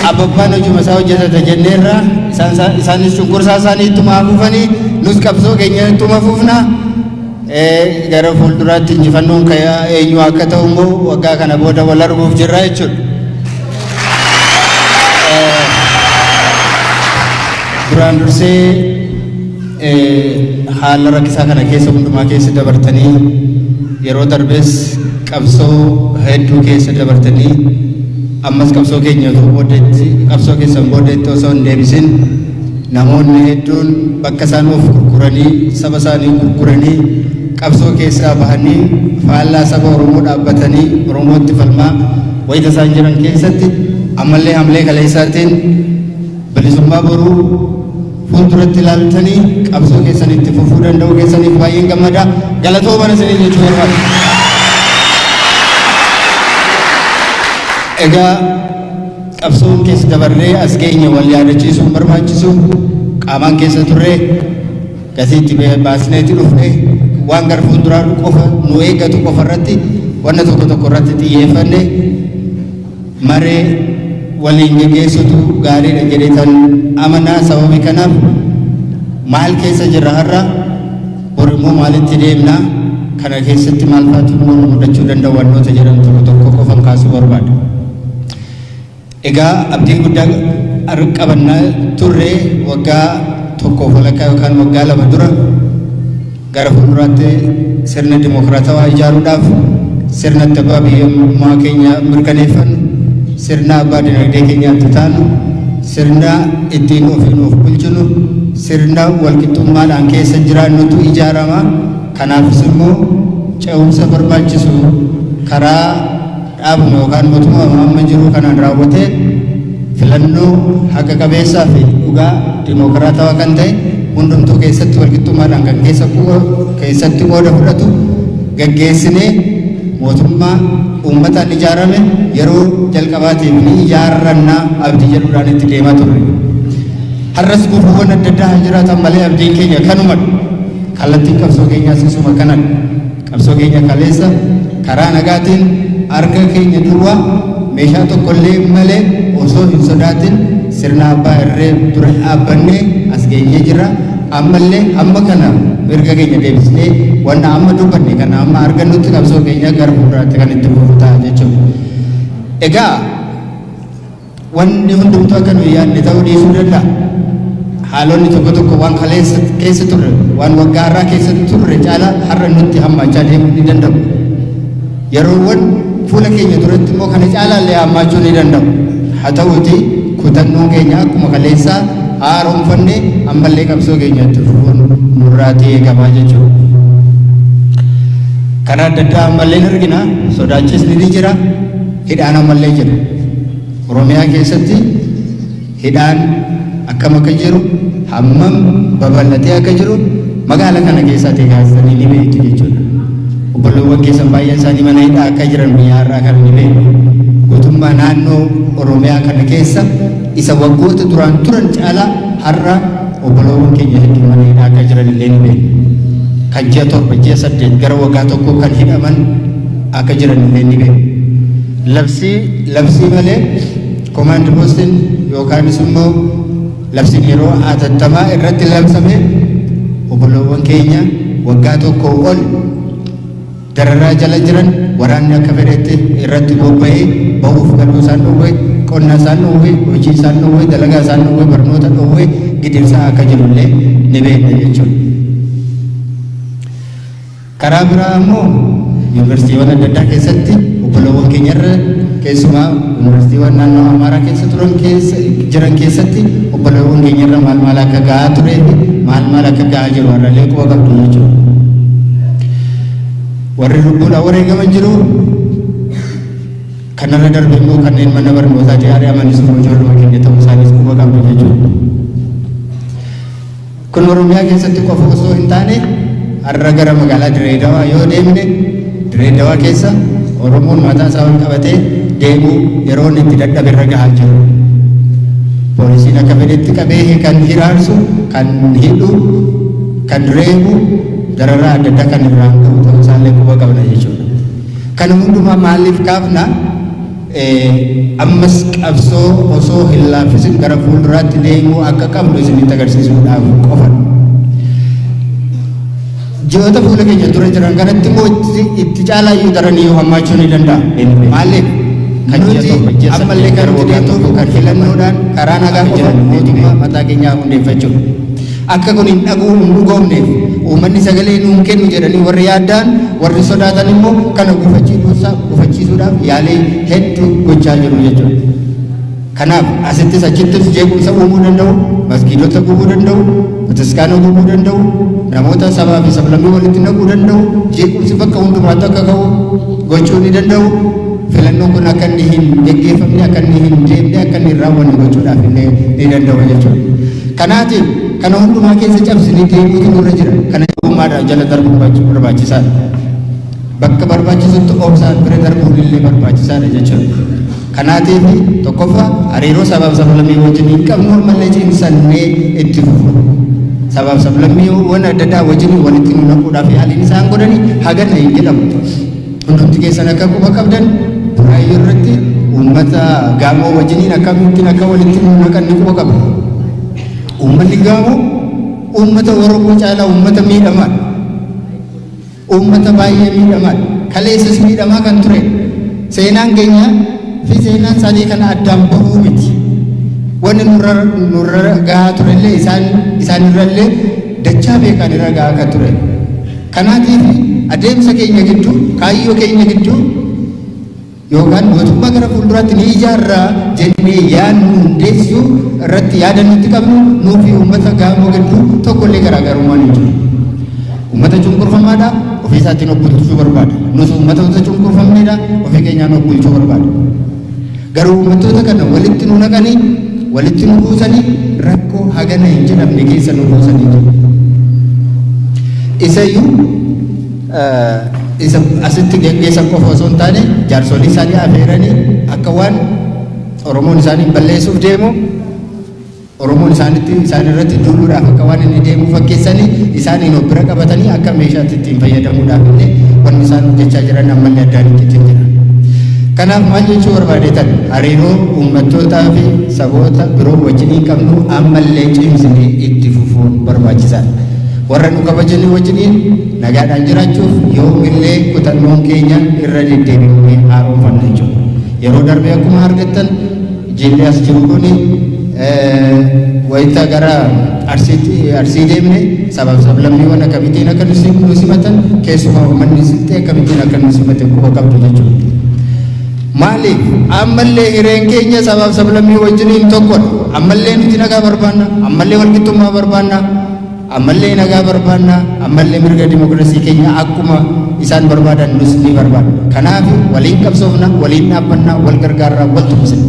Abbabbaan hojuma isaa hojjetata jenneerra. Isaanis cunqursaa isaanii ittuma fufanii, nus qabsoo keenya ittuma fufna. Gara fuulduraatti injifannoon eenyu akka ta'u immoo waggaa kana booda wal arguuf jirra jechuudha. Duraan dursee haala rakkisaa kana keessa hundumaa keessa dabartanii, yeroo darbees qabsoo hedduu keessa dabartanii, ammas qabsoo keenya otoo booddeetti, qabsoo keessan booddeetti osoo hin deebisin, namoonni hedduun bakka isaan of gurguranii, saba isaanii gurguranii, qabsoo keessaa bahanii, faallaa saba Oromoo dhaabbatanii Oromootti falmaa wayita isaan jiran keessatti, ammallee hamlee kaleessaatiin bilisummaa boruu fuulduratti ilaaltanii qabsoo keessan itti fufuu danda'uu keessaniif baay'een gammada. Galatooma isinii jechuu barbaada. Egaa qabsoon keessa dabarree as geenye wal yaadachiisuun barbaachisu. Qaamaan keessa turree gatii itti baasneetti dhufne, waan gara fuulduraa qofa nu eeggatu qofa irratti, wanna tokko tokko irratti xiyyeeffanne maree waliin geggeessutu gaariidha jedhee tan amanaa. Sababii kanaaf maal keessa jirra har'a, bor immoo maalitti deemna, kana keessatti maal faatu immoo nu mudachuu danda'u, wannoota jedhan tokko tokko qofan kaasuu barbaada. Egaa abdii guddaa qabannaa turre. Waggaa tokkoof walakkaa yookaan waggaa 2 dura gara fuulduraatti sirna dimokiraatawaa ijaaruudhaaf, sirna itti abbaa biyyummaa keenya mirkaneeffannu, sirna abbaa dinagdee keenyaatti taanu, sirna ittiin ofiin of bulchinu, sirna walqixxummaadhaan keessa jiraannutu ijaarama. Kanaafis immoo ce'umsa barbaachisu karaa dhaabuma yookaan mootummaa amma jiru kanaan raawwatee, filannoo haqa qabeessaa fi dhugaa dimokiraatawaa kan ta'e, hundumtuu keessatti walqixxummaadhaan kan keessatti qooda fudhatu gaggeessinee, mootummaa uummataan ijaarame yeroo jalqabaatiif ni ijaarrannaa abdii jedhuudhaan itti deemaa turre. Har'as gufuuwwan adda addaa haa jiraatan malee abdiin keenya kanumadha. Kallattiin qabsoo keenyaas isuma kanadha. Qabsoo keenya kaleessa karaa nagaatiin, harka keenya duwwaa, meeshaa tokkollee malee, osoo hin sodaatin sirna abbaa irree dura dhaabbannee as geenyee jirra. Ammallee amma kana mirga keenya deebisnee, wanna amma dubbanne kana amma argannutti qabsoo keenya gara fuulduraatti kan itti fufu ta'a jechuudha. Egaa wanni hundumtuu akka nuyi yaadne ta'uu dhiisuu danda'a. Haalonni tokko tokko waan kaleessa keessa turre, waan waggaa har'aa keessa turre caala har'a nutti hammaachaa deemuu ni danda'u. Yeroowwan fuula keenya duratti immoo kana caalaallee hammaachuu ni danda'u. Haa ta'uuti kutannoon keenya akkuma kaleessaa haaromfannee ammallee qabsoo keenya itti fufuun nurraatii eegamaa jechuudha. Karaa adda addaa ammallee ni argina, sodaachisni ni jira, hidhaan ammallee jira. Oromiyaa keessatti hidhaan akkam akka jiru, hammam babal'atee akka jiru magaala kana keessatti kaasanii ni beektu jechuudha. Obboleewwan keessan baay'een isaanii mana hidhaa akka jiran biyya har'aa kana ni beeku. Guutummaa naannoo Oromiyaa kana keessa isa waggoota duraan turan caalaa har'a obboleewwan keenya hedduun mana hidhaa akka jiran illee ni beeku. Kan ji'a 7, ji'a 8, gara waggaa 1 kan hidhaman akka jiran illee ni beeku. Labsii malee command postiin yookaanis immoo labsiin yeroo hatattamaa irratti labsame obboleewwan keenya waggaa 1 ol dararaa jala jiran, waraanni akka fedhetti irratti bobba'ee bahuuf galuu isaan dhowwe, qonna isaan dhowwe, hojii isaan dhowwe, dalagaa isaan dhowwe, barnoota dhowwe, gidirsaa akka jirullee ni beekna jechuudha. Karaa biraa immoo yuunivarsiitiiwwan adda addaa keessatti obboleewwan keenyarra, keessumaa yuunivarsiitiiwwan naannoo Amaaraa keessa turan keessa jiran keessatti obboleewwan keenyarra maal maal akka gahaa turee fi maal maal akka gahaa jiru har'allee quba qabdu jechuudha. Warri lubbuudhaan wareegaman jiru. Kanarra darbe immoo kanneen mana barnootaatii ari'amanis immoo ijoolluma keenya ta'uu isaanis quba qabdu jechuudha. Kun Oromiyaa keessatti qofa osoo hin taane, har'a gara magaalaa Direedawaa yoo deemne, Direedawaa keessa Oromoon mataa isaa ol qabatee deemuu yeroo inni itti dadhabe irra gahaa jiru. Poolisiin akka fedhetti qabee kan hiraarsu, kan hidhu, kan reebu, dararaa adda addaa kan irraan ga'u ta'uu isaallee quba qabna jechuudha. Kana hundumaa maaliif kaafna? Ammas qabsoo osoo hin laaffisin gara fuulduraatti deemuu akka qabnu isinitti agarsiisuudhaaf qofa. Ji'oota fuula keenya dura jiran kanatti immoo itti caalaayyuu daraniyyuu hammaachuu ni danda'a. Maaliif? Kan ji'a Nuti 7, ji'a ammallee 8 kan gara nuti waggaa deemnuuf tokko kan kan filannoodhaan karaa nagaa akka qofa jiran illee mootummaa dhibee. mataa keenyaa hundeeffachuuf. Akka kun hin dhaguu hin dhugoomneef uummanni sagalee nuun kennu jedhanii warri yaaddaan warri sodaatan immoo kana gufachiisuudhaaf yaalii hedduu gochaa jiru jechuudha. Kanaaf asittis achittis jeequmsa uumuu danda'u, masgiidota gubuu danda'u, bataskaana gubuu danda'u, namoota sabaa fi sablammii walitti naquu danda'u, jeequmsi bakka hundumaatti akka ka'u gochuu ni danda'u. Filannoon kun akka inni hin geggeeffamne, akka inni hin deemne, akka inni hin raawwanne gochuudhaaf illee ni danda'u jechuudha. Kanaatiif kana hundumaa keessa cabsinee deemuutu nurra jira. Kana ogummaadhaan jala darbuun barbaachisaadha. Bakka barbaachisutti obsaan bira darbuun illee barbaachisaadha jechuudha. Kanaatiif tokkoffaa hariiroo sabaaf sablammii wajjin hin qabnu ammallee cimsannee itti fufu. Sabaaf sablammiiwwan adda addaa wajjin walitti nu naquudhaaf yaaliin isaan godhani hagana hin jedhamu. Hundumti keessan akka quba qabdan Buraayyuu irratti uummata Gaamoo wajjiniin akkamittiin akka walitti nu naqan ni quba qabdu. Uummanni Gaamoo uummata Oromoo caalaa uummata miidhamaadha. Uummata baay'ee miidhamaadha. Kaleessas miidhamaa kan ture. Seenaan keenya fi seenaan isaanii kana addaan bahuu miti. Wanni nurra gahaa turellee isaan isaanirrallee dachaa beekaan irra gahaa kan ture. Kanaatiif adeemsa keenya gidduu, kaayyoo keenya gidduu yookaan mootummaa gara fuulduraatti ni ijaarra jennee yaadnu hundeessuu irratti yaada nutti qabnu nuu fi uummata Gaamoo gidduu tokkollee garaagarummaan hin jiru. Uummata cunqurfamaadha, ofii isaatiin of bulchuu barbaada. Nus uummatoota cunqurfamneedha, ofii keenyaan of bulchuu barbaada. Garuu uummattoota kana walitti nu naqanii, walitti nu buusanii, rakkoo hagana hin jedhamne keessa nu buusanii jiru. Isayyuu isa asitti geggeessan qofa osoo hin taane jaarsolii isaanii afeeranii akka waan Oromoon isaanii balleessuuf deemu Oromoon isaanitti isaan irratti duuluudhaaf akka waan inni deemu fakkeessanii isaaniin of bira qabatanii akka meeshaatti ittiin fayyadamuudhaaf illee wanni isaan hojjechaa jiran ammallee addaan hin citin jira. Kanaaf maal jechuu barbaadeetan hariiroo uummattootaa fi saboota biroo wajjiniin qabnu ammallee cimsinee itti fufuun barbaachisaadha. Warra nu kabajanii wajjiniin nagaadhaan jiraachuuf yoomillee kutannoon keenya irra deddeebi'uun haaromfanna jechuudha. Yeroo darbe akkuma argattan jilli as jiru kuni wayita gara Arsiitti Arsii deemne sabaaf sablammiiwwan akkamittiin akka nu simatan keessumaa uummanni Silxee akkamittiin akka nu simate quba qabdu jechuudha. Maaliif ammallee hireen keenya sabaaf sablammii wajjiniin tokkodha. Ammallee nuti nagaa barbaanna, ammallee walqixxummaa barbaanna, ammallee nagaa barbaanna, ammallee mirga dimokiraasii keenya akkuma isaan barbaadan nus ni barbaanna. Kanaaf waliin qabsoofna, waliin dhaabbanna, wal gargaarra, wal tumsina.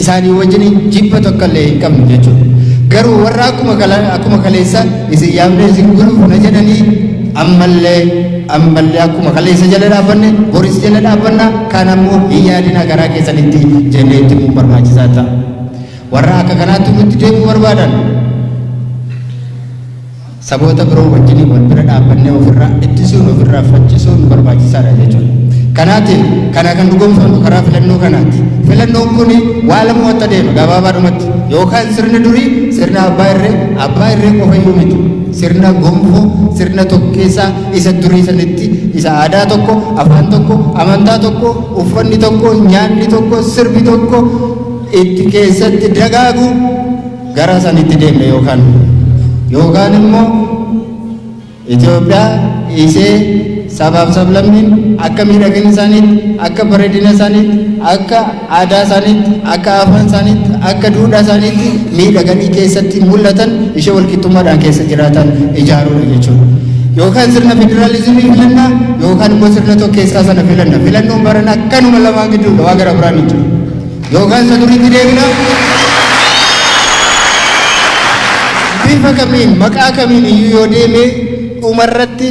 Isaanii wajjin jibba tokkollee hin qabnu jechuudha. Garuu warra akkuma kaleessa isin yaamnee isin gulufna jedhanii ammallee ammallee akkuma kaleessa jala dhaabbanne boris jala dhaabbanna kaan ammoo hin yaadina garaa keessanitti jennee itti himuun barbaachisaa ta'a. Warra akka kanaatti nutti deemuu barbaadan saboota biroo wajjin wal bira dhaabbannee ofirraa ittisuun ofirraa faccisuun barbaachisaadha jechuudha. Kanaatiif kana kan dhugoomfannu karaa filannoo kanaati. Filannoon kun waa lama wanta deema gabaabaadhumatti yookaan sirni durii sirna abbaa irree abbaa irree qofa iyyuu miti. Sirna gonfoo sirna tokkeessaa isa durii sanitti isa aadaa tokko afaan tokko amantaa tokko uffanni tokko nyaanni tokko sirbi tokko itti keessatti dagaagu gara sanitti deemne yookaan immoo Itoophiyaa isee sabaaf sablammiin akka miidhagina isaaniitti, akka bareedina isaaniitti, akka aadaa isaaniitti, akka afaan isaaniitti, akka duudhaa isaaniitti miidhaganii keessatti mul'atan ishee walqixxummaadhaan keessa jiraatan ijaaruudha jechuudha. Yookaan sirna federaalizimii filannaa yookaan immoo sirna tokkeessaa sana filanna. Filannoon barana akkanuma lamaan gidduudha waa gara biraan hin jiru. Yookaan isa duriitti deebina. Bifa kamiin maqaa kamiin iyyuu yoo deeme dhumarratti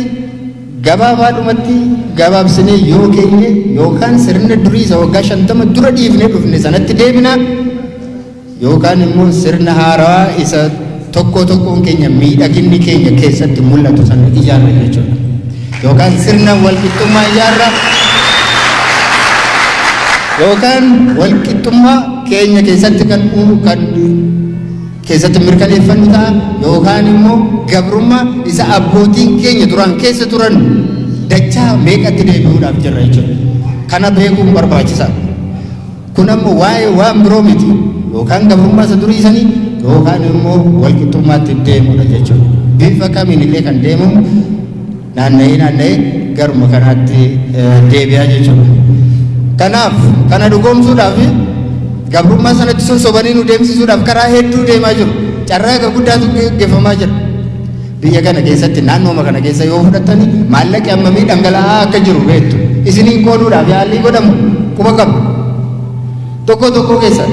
gabaabaadhumatti gabaabsinee yoo keenye yookaan sirna durii isa waggaa 50 dura dhiifnee dhufne sanatti deebina yookaan immoo sirna haarawaa isa tokko tokkoon keenya miidhaginni keenya keessatti mul'atu sana ijaarra jechuudha. Yookaan sirna walqixxummaa ijaarra. Yookaan walqixxummaa keenya keessatti kan kan keessatti mirkaneeffannu ta'a yookaan immoo gabrummaa isa abbootiin keenya duraan keessa turan dachaa meeqatti deebi'uudhaaf jirra jechuudha. Kana beekuun barbaachisaadha. Kun ammoo waa'ee waan biroo miti. Yookaan gabrummaa isa durii sanii yookaan immoo walqixxummaatti deemuudha jechuudha. Bifa kamiin illee kan deemamu naanna'ee naanna'ee garuma kanaatti deebi'aa jechuudha. Kanaaf kana dhugoomsuudhaaf gabrummaa sanatti sossobanii nu deemsisuudhaaf karaa hedduu deemaa jiru. Carraa guddaatu geggeeffamaa jira. Biyya kana keessatti naannooma kana keessa yoo fudhattani maallaqi hammamii dhangala'aa akka jiru beektu. Isiniin qooduudhaaf yaallii godhamu quba qabdu. Tokko tokko keessa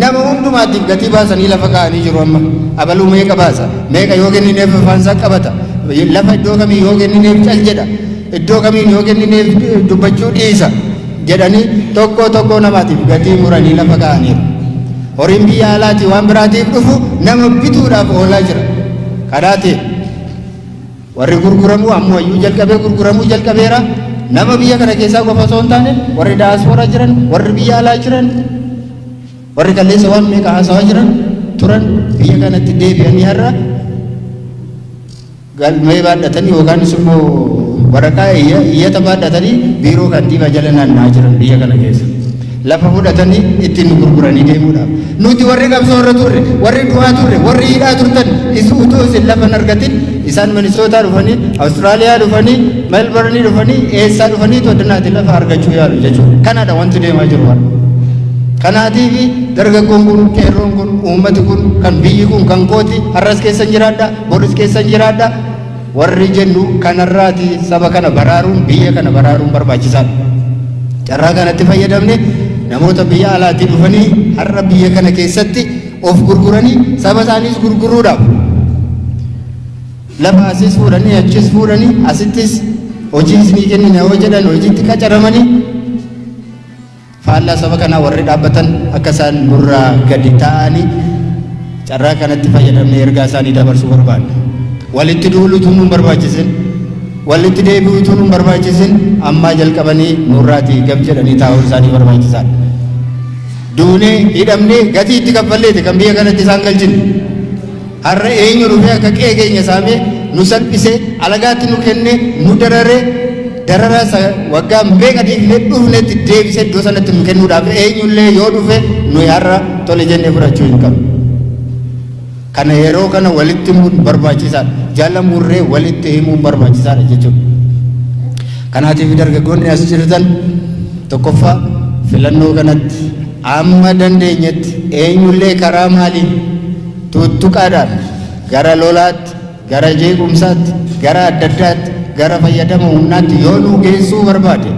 nama hundumaatiif gatii baasanii lafa kaa'anii jiru amma. Abaluu meeqa baasa? Meeqa yoo kennineef afaan isaa qabata? Lafa iddoo kamii yoo kennineef cal jedha? Iddoo kamiin yoo kennineef dubbachuu dhiisa? Jedhanii tokko tokko namaatiif gatii muranii lafa kaa'aniiru. Horiin biyya alaatii waan biraatiif dhufu nama bituudhaaf oolaa jira. Kanaatiif warri gurguramuu ammoo iyyuu jalqabee gurguramuu jalqabeera. Nama biyya kana keessaa qofa osoo hin taane warri daaspooraa jiran, warri biyya alaa jiran, warri kalleessa waan meeqa haasawaa jiran turan biyya kanatti deebi'anii har'a galmee baadhatanii yookaanis immoo waraqaa iyyata baadhatanii biiroo kantiibaa jala naanna'aa jiran biyya kana keessa. Lafa fudhatanii ittiin nu gurguranii deemuudhaaf. Nuti warri qabsoo irra turre, warri du'aa turre, warri hidhaa turtan isu utuu isin lafa hin argatin isaan Minisootaa dhufanii, Awustiraaliyaa dhufanii, Melbourne dhufanii, eessaa dhufanii toddanaati lafa argachuu yaalu jechuudha. Kanadha wanti deemaa jiru har'a. Kanaatiif dargaggoon kun, qeerroon kun, uummati kun, kan biyyi kun kan kooti, har'as keessan jiraadha, borus keessan jiraadha. Warri jennu kanarraati saba kana baraaruun, biyya kana baraaruun barbaachisaadha. Carraa kanatti fayyadamne namoota biyya alaatii dhufanii har'a biyya kana keessatti of gurguranii saba isaaniis gurguruudhaaf lafa asis fuudhanii achis fuudhanii asittis hojii isinii kennina yoo jedhan hojiitti qacaramanii Faallaa saba kanaa warri dhaabbatan akka isaan nurraa gadi taa'anii carraa kanatti fayyadamnee ergaa isaanii dabarsuu barbaanna. Walitti duuluutu nun barbaachisin, walitti deebi'uutu nun barbaachisin ammaa jalqabanii nurraatii gab jedhanii taa'uun isaanii barbaachisaadha. Duunee hidhamnee gatii itti kaffalleeti kan biyya kanatti isaan galchine. Har'a eenyu dhufee akka qe'ee keenya saamee nu salphisee alagaatti nu kennee nu dararee dararaa isa waggaa meeqa dhiifnee dhufnetti deebisee iddoo sanatti nu kennuudhaaf eenyullee yoo dhufe nuyi har'a tole jennee fudhachuu hin qabnu. Kana yeroo kana walitti himuun barbaachisaadha. Jala murree walitti himuun barbaachisaadha jechuudha. Kanaatiif dargaggoonni as jirtan tokkoffaa filannoo kanatti amma dandeenyetti eenyullee karaa maaliin tuttuqaadhaan gara lolaatti, gara jeequmsaatti, gara adda addaatti, gara fayyadama humnaatti yoo nu geessuu barbaade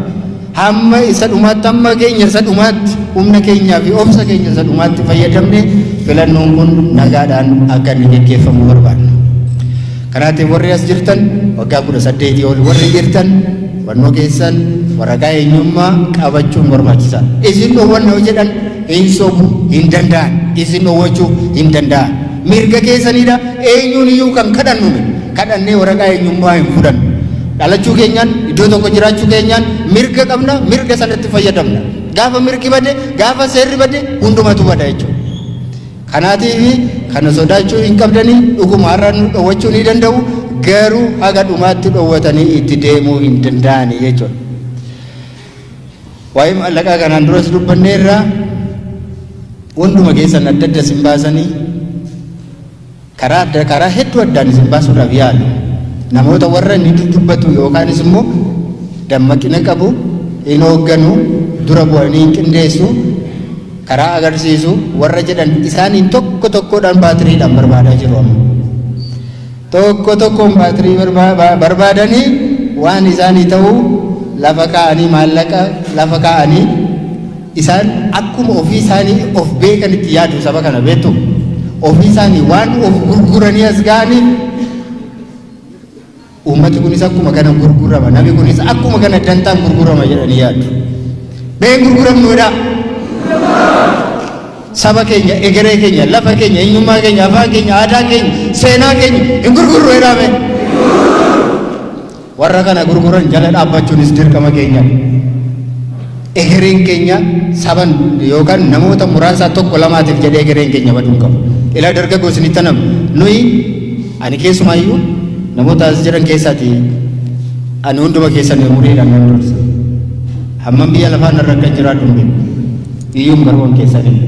hamma isa dhumaatti hamma keenya isa dhumaatti humna keenyaa fi obsa keenya isa dhumaatti fayyadamne filannoon kun nagaadhaan akka inni geggeeffamu barbaadna. Kanaatiif warri as jirtan waggaa 18 ol warri jirtan hubannoo keessan waraqaa eenyummaa qabachuun barbaachisaadha. Isin dhowwanna yoo jedhan hin sobu hin danda'an. Isin dhowwachuu hin danda'an. Mirga keessanidha. Eenyuun iyyuu kan kadhannu miti. Kadhannee waraqaa eenyummaa hin fudhannu. Dhalachuu keenyaan iddoo tokko jiraachuu keenyaan mirga qabna, mirga sanatti fayyadamna. Gaafa mirgi bade, gaafa seerri bade hundumatu bada jechuudha. Kanaatiif kana sodaachuu hin qabdanii dhuguma har'a nu dhowwachuu ni danda'u garuu haga dhumaatti dhowwatanii itti deemuu hin danda'ani jechuudha. Waa'ee maallaqaa kanaan duras dubbanneerra hunduma keessan adda adda isin baasanii karaa adda karaa hedduu addaan isin baasuudhaaf yaalu. Namoota warra inni dubbatu yookaanis immoo dammaqina qabu hin hoogganu dura bu'anii hin qindeessu karaa agarsiisu warra jedhan isaaniin tokko tokkodhaan baatiriidhaan barbaadaa jiru amma. Tokko tokkoon baatirii barbaadanii waan isaanii ta'u lafa kaa'anii maallaqa lafa kaa'anii isaan akkuma ofii isaanii of beekanitti yaadu saba kana beektu. Ofii isaanii waan of gurguranii as ga'aniif uummati kunis akkuma kana gurgurama namni kunis akkuma kana dantaan gurgurama jedhanii yaadu. Mee hin gurguramnu jedhaa. Saba keenya, egeree keenya, lafa keenya, eenyummaa keenya, afaan keenya, aadaa keenya, seenaa keenya hin gurgurru jedhaa mee. Warra kana gurguran jala dhaabbachuunis dirqama keenya. Egereen keenya saban yookaan namoota muraasaa tokko lamaatiif jedhee egereen keenya baduu hin qabu. Ilaa dargaggoo isinitti anam nuyi ani keessumaayyuu namoota as jiran keessaati ani hunduma keessan umuriidhaan nan dursa. Hammam biyya lafaa narra akka jiraadhu hin beeku. Biyyuun garuu kan keessanidha.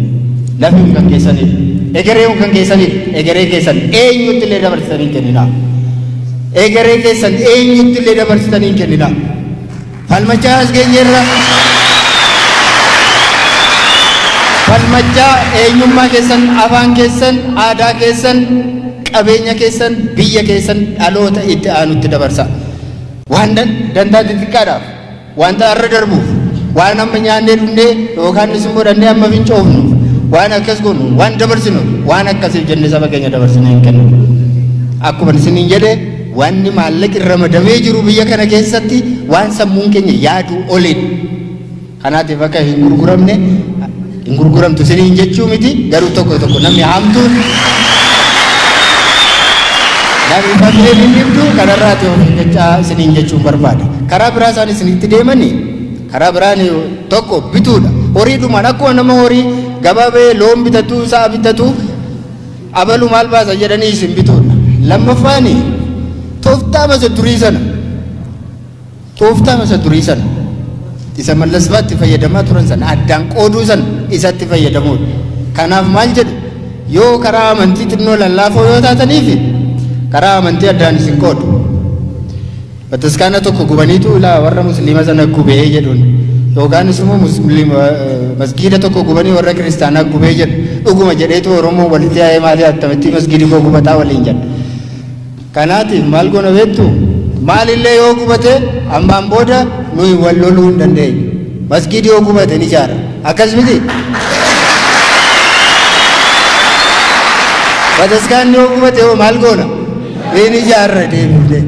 Lafni kan keessanidha. Egereen kan keessanidha. Egeree keessan eenyutti illee dabarsitanii hin kenninaa. Egeree keessan eenyutti illee dabarsitanii hin kenninaa. Falmachaa as geenyeerra. Falmachaa eenyummaa keessan, afaan keessan, aadaa keessan, qabeenya keessan, biyya keessan dhaloota itti aanutti dabarsa. Waan dantaa xixiqqaadhaaf, wanta har'a darbuuf, waan amma nyaannee dhugnee yookaan immoo dhannee amma fincoofnuuf, waan akkas goonu, waan dabarsinu, waan akkasiif jennee saba keenya dabarsinee hin kenninu. Akkuma isiniin jedhe, wanni maallaqi ramadamee jiru biyya kana keessatti waan sammuun keenya yaaduu oliidha. Kanaatiif akka hin gurguramne, hin gurguramtu isiniin jechuu miti, garuu tokko tokko namni hamtuun namni fafeen hin dhibdu kanarraati of eeggachaa isiniin jechuun barbaada. Karaa biraa isaan isinitti deemanii karaa biraan tokko bituudha. Horiidhumaan akkuma nama horii gabaa bahee loon bitatu, sa'a bitatu, abalu maal baasa jedhanii isin bituudha. Lammaffaani tooftaa masa durii sana, tooftaa masa durii sana isa Mallas baatti fayyadamaa turan sana addaan qooduu sana isatti fayyadamuudha. Kanaaf maal jedhu, yoo karaa amantii xinnoo lallaafoo yoo taataniif karaa amantii addaan isin qoodu. Bataskaana tokko gubaniitu ilaa warra musliima sana gubee jedhuun, yookaanis immoo masgiida tokko gubanii warra kiristaanaa gubee jedhu. Dhuguma jedheetu Oromoo walitti yaa'ee maalii attamitti masgiidi koo gubataa waliin jedha. Kanaatiif maal goona beektu? Maalillee yoo gubate ammaan booda nuyi wal loluu hin dandeenyu. Masgiidi yoo gubate ni ijaara. Akkas miti? Bataskaanni yoo gubate hoo maal goona? Ni ijaarra deebifnee.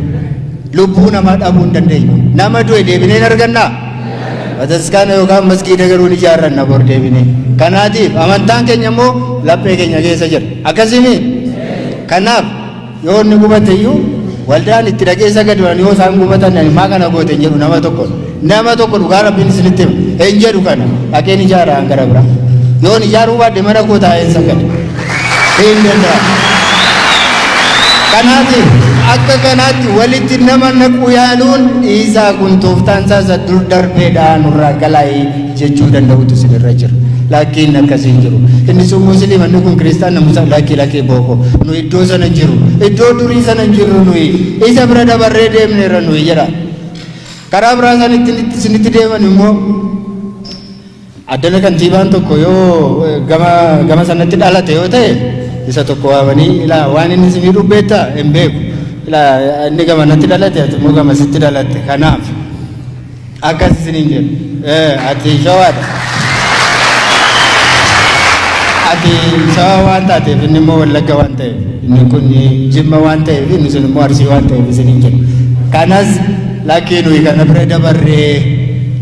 Lubbuu namaa dhabuu hin dandeenyu. Nama du'e deebinee hin argannaa? Bataskaana yookaan masgiida garuu ni ijaarranna bor deebinee. Kanaatiif amantaan keenya immoo laphee keenya keessa jira. Akkasimi? Kanaaf yoo inni gubate iyyuu waldaan itti dhaqee sagaduudhaan yoo isaan gubatan ani maa kana goote hin jedhu nama tokko. Nama tokko dhugaa Rabbiin isinitti hima. Hin jedhu kana dhaqeen ijaara gara biraa. Yoon ijaaruu baadhe mana koo taa'een sagada. Hin danda'amu. Kanaatiif akka kanaatti walitti nama naquu yaaluun dhiisaa, kun tooftaan isaa isa dur darbeedha, nurraa galaa'ii jechuu danda'utu isinirra jira. Lakkiin akkasii hin jiru. Inni sun musliima, inni kun kiristaana, musa lakkii lakkii booko. Nu iddoo sana hin jiru. Iddoo durii sana hin jirru nuyi. Isa bira dabarree deemneerra nuyi jedha. Karaa biraa isaan isinitti deeman immoo addana kantiibaan tokko yoo gama gama sanatti dhalate yoo ta'e isa tokko waamanii, ilaa waan inni si miidhuu beektaa hin beeku. Ilaa inni gamanatti dhalate, ati immoo gamasitti dhalatte, kanaaf akkas isiniin jedhu. Ati Shawaadha. Ati Shawaa waan taateef, inni immoo Wallagga waan ta'eef, inni kun Jimma waan ta'eef, inni sun immoo Arsii waan ta'eef isiniin jedhu. Kanas lakkii, nuyi kana bira dabarree,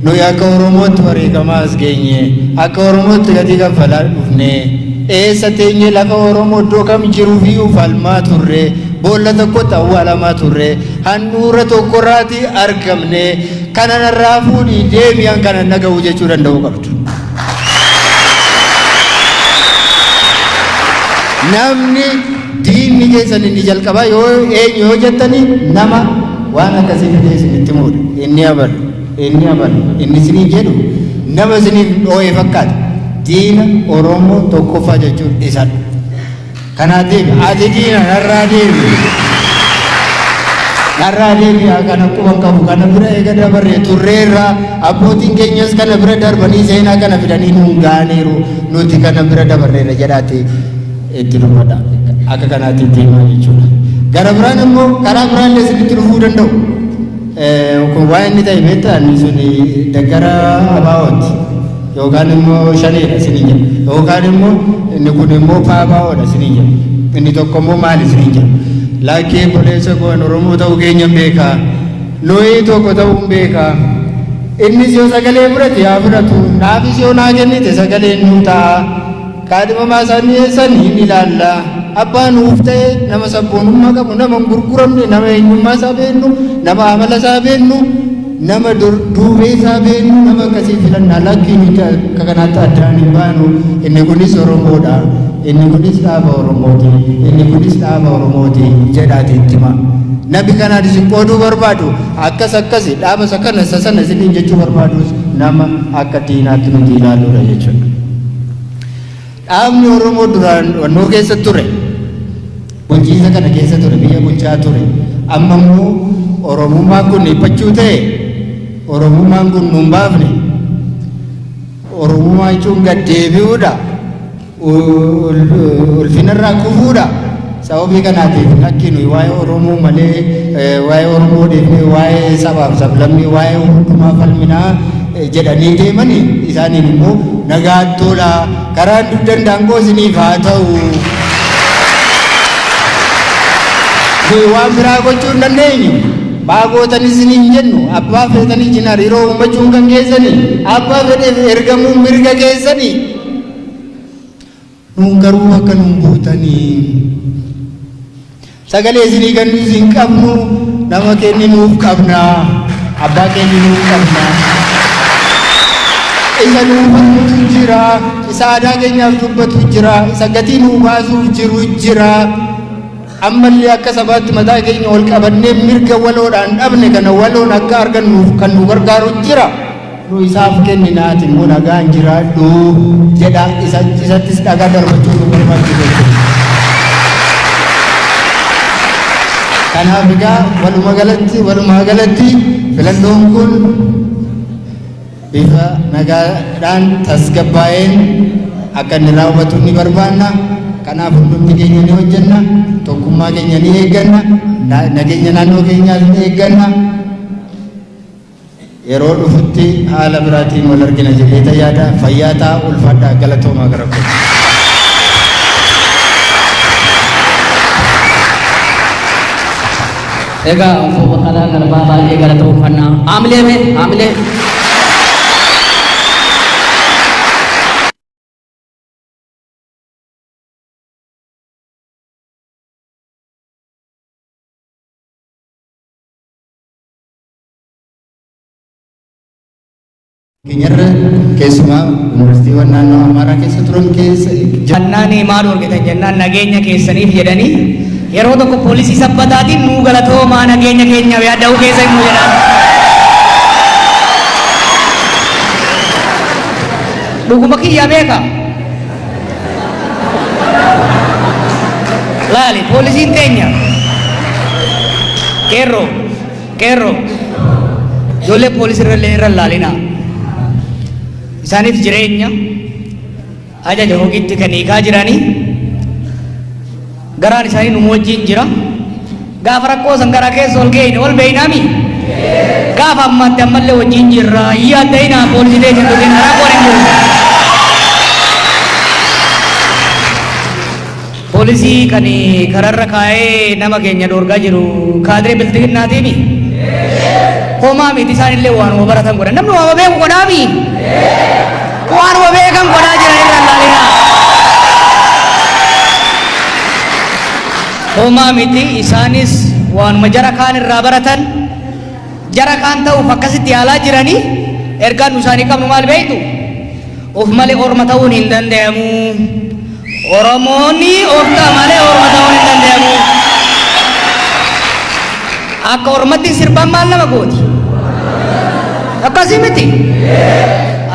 nuyi akka Oromootti wareegamaa as geenye, akka Oromootti gatii kaffalaa dhufne, eessa teenye lafa Oromoo iddoo kam jiruufiyyuu falmaa turre, boolla tokkotti awwaalamaa turre, handhuura tokkorraati argamne, kana narraa fuudhii deemi an kana naga'u jechuu danda'uu qabdu. Namni diinni keessan inni jalqabaa yoo eenyu yoo jettani, nama waan akkasii fidee isinitti muuda. Inni abalu, inni abalu, inni isiniin jedhu nama isiniif dhoo'ee fakkaata. Diina Oromoo tokkoffaa jechuun isadha. Kanaatiif ati diina, narraa deemi. Narraa deebi'aa, kana quban qabu, kana bira eega dabarree turreerra, abbootiin keenyas kana bira darbanii seenaa kana fidanii nuun ga'aniiru, nuti kana bira dabarreerra jedhaati itti dubbadha. Akka kanaatti itti himaa jechuudha. Gara biraan immoo karaa biraan illee isinitti dhufuu danda'u. Kun waan inni ta'e beektaa, inni sun deggara ABO'ti yookaan immoo Shaneedha isiniin jedha, yookaan immoo inni kun immoo PABO'dha isiniin jedha, inni tokko immoo maali isiniin jedha. Lakkii obboleessa koo, Oromoo ta'uu keenya beekaa, nuyi tokko ta'uun beekaa. Innis yoo sagalee fudhate yaa fudhatu, naafis yoo naa kennite sagaleen nuu ta'a. Kaadhimamaa isaan dhiyeessan hin ilaalla. Abbaa nuuf ta'e, nama sabboonummaa qabu, nama hin gurguramne, nama eenyummaa isaa beeknu, nama amala isaa beeknu. Nama duubee isaa beennu, nama akkasii filannaa. Lakkii, nuti akka kanaatti addaan hin baanu. Inni kunis Oromoodha, inni kunis dhaaba Oromooti, inni kunis dhaaba Oromooti jedhaati itti hima. Namni kanaan isin qooduu barbaadu, akkas akkasi, dhaaba isa kana, isa sana isiniin jechuu barbaadus, nama akka diinaatti nuti ilaaluudha jechuudha. Dhaabni Oromoo duraan wannoo keessa ture, bulchiinsa kana keessa ture, biyya bulchaa ture. Amma immoo Oromummaan kun dhiphachuu ta'e, Oromummaan kun nuun baafne. Oromummaa jechuun gad deebi'uudha. Ulfinarraa kufuudha. Sababii kanaatiif lakki, nuyi waa'ee Oromoo malee, waa'ee Oromoo dhiifnee waa'ee sabaaf sablammii, waa'ee hundumaa falminaa jedhanii deemanii, isaaniin immoo nagaan tolaa, karaan dugdan daangoo isiniif haa ta'u. Nuyi waan biraa gochuu hin dandeenyu. Maa gootan isiniin jennu. Abbaa feetanii jin hariiroo uummachuun kan keessanii, abbaa fedheef ergamuun mirga keessanii. Nuun garuu akka nuun buutanii sagalee isinii kennuus hin qabnu. Nama kenninuuf qabna, abbaa kenninuuf qabna. Isa nuu falmutu jira, isa aadaa keenyaaf dubbatu jira, isa gatii nuu baasuuf jiru jira. Ammallee akka sabaatti mataa keenya ol qabannee mirga waloodhaan dhabne kana waloon akka argannuuf kan nu gargaaru jira. Nu isaaf kenninaati immoo nagaan jiraadhu jedha. Isattis dhagaa darbachuu nu barbaachisu jechuudha. Kanaaf egaa walumaa galatti filannoon kun bifa nagaadhaan tasgabbaa'een akka inni raawwatu ni barbaanna. Kanaaf hundumti keenya ni hojjenna, tokkummaa keenya ni eegganna, nageenya naannoo keenyaas ni eegganna. Yeroo dhufutti haala biraatiin wal argina jedhee yaada. Fayyaa ta'a, ulfaadhaa, galatoomaa gara koo. Egaa obbo Baqqalaa Garbaa baay'ee galatoomfannaa. Haamilee mee haamilee. Keenyarra keessumaa yuunivarsiitiiwwan naannoo Amaaraa keessa turan keessa Jennaan maal argitan jennaan, nageenya keessaniif jedhanii, yeroo tokko poolisii sabbataatiin nuu galatoomaa, nageenya keenyaaf yaadda'uu keessa immoo jedhaan. Dhuguma kiyya beeka. Laali, poolisiin teenya. Qeerroo, qeerroo, ijoollee poolisii irra illee irra laalina. Isaaniif jireenya ajaja hojiitti kan hiikaa jiranii, garaan isaanii nu wajjin jira. Gaafa rakkoo san garaa keessa ol geeyne ol beeynaami. Gaafa ammaatti ammallee wajjin jirra. Yaadda'inaa, poolisii teessan tuqin, rakkoon hin jiru. Poolisii kan kararra kaa'ee nama keenya dhoorgaa jiru kaadiree bilxiginnaatiimi. Homaa miti, isaan illee waanuma baratan godhan. Namni waanuma beeku godhaami. Waanuma beekan godhaa jiran, irra laalinaa. Homaa miti, isaanis waanuma jara kaan irraa baratan, jara kaan ta'uuf akkasitti yaalaa jiranii. Ergaan nu isaanii qabnu maal beektu? Of malee orma ta'uun hin danda'amu. Oromoonni of ta'a malee orma ta'uun hin danda'amu. Akka ormatti sirbaan maal nama gooti? Akkasii miti.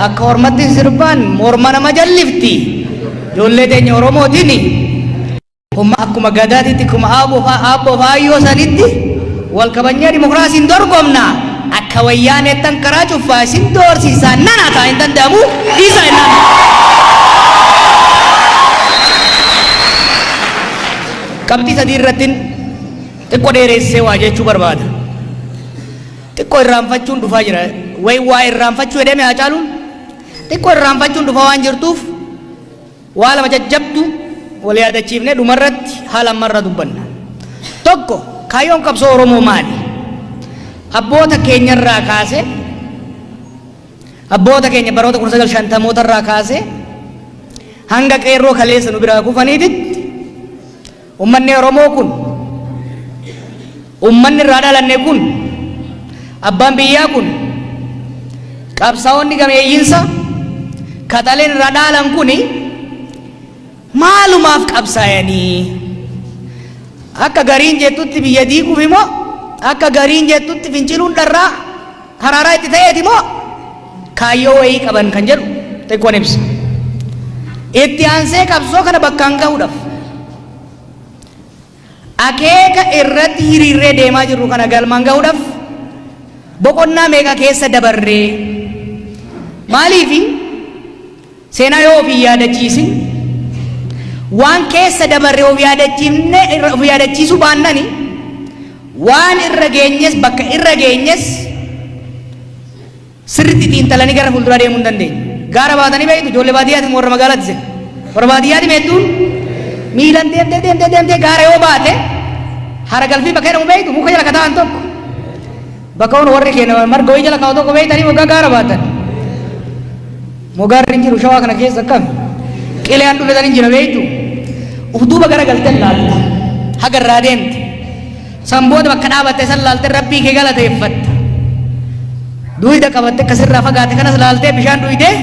Akka ormatti sirbaan morma nama jallifti. Ijoollee teenya Oromootiin kuma akkuma gadaatitti, akkuma aabboo faayyoo sanitti wal kabajnee dimokiraasiin dorgomna. Akka wayyaaneettan karaa cuffaa isin doorsiisaa nana ta'a hin danda'amu, dhiisaa jennaan. Qabxii sadii irratti xiqqoo dheeressee waa jechuu barbaada. Xiqqoo irraanfachuun dhufaa jira. Wayi waa irraanfachuu jedhame haa caaluun xiqqoo irraanfachuun dhufaa waan jirtuuf, waa lama jajjabdu wal yaadachiifnee dhumarratti haala ammarraa dubbanna. Tokko, kaayyoon qabsoo Oromoo maali? Abboota keenyarraa kaasee, abboota keenya baroota 1950mootarraa kaasee hanga qeerroo kaleessa nu biraa kufaniititti, ummanni Oromoo kun, ummanni irraa dhalanne kun, Abbaan biyyaa kun qabsaa'onni gameeyyiinsa kaxaleen irraa dhaalan kuni maalumaaf qabsaayanii? Akka gariin jettutti biyya diiguuf immoo, akka gariin jettutti finciluun dharraa haraaraa itti ta'eeti moo kaayyoo wayii qaban kan jedhu xiqqoon ibsa. Itti aansee qabsoo kana bakkaan gahuudhaaf, akeeka irratti hiriirree deemaa jirru kana galmaan gahuudhaaf boqonnaa meeqa keessa dabarree, maaliifi seenaa yoo ofii yaadachiisin, waan keessa dabarree of yaadachiifne of yaadachiisuu baannani, waan irra geenyes bakka irra geenyes sirriitti xiinxalanii gara fuulduraa deemuu hin dandeenye. Gaara baatanii beektu, ijoollee baadiyyaati warra magaalaati isin? Warra baadiyyaati hedduun miilan deemtee deemtee deemtee gaara yoo baate, hara galfii bakka jedhamu beektu, muka jala kataa'an tokko. Bakka kun warri keenya marga wayii jala kaa'u tokko beektanii waggaa gaara baatan. Mogaarri hin jiru Shawaa kana keessa akkam? Qileen dhufe san hin jira beektu. Uf duuba gara galtee laalta. Haga irraa deemte. San booda bakka dhaabatte san laalte Rabbii kee galateeffatta. Duuyda qabatte akkasirraa fagaate kanas laaltee bishaan duydee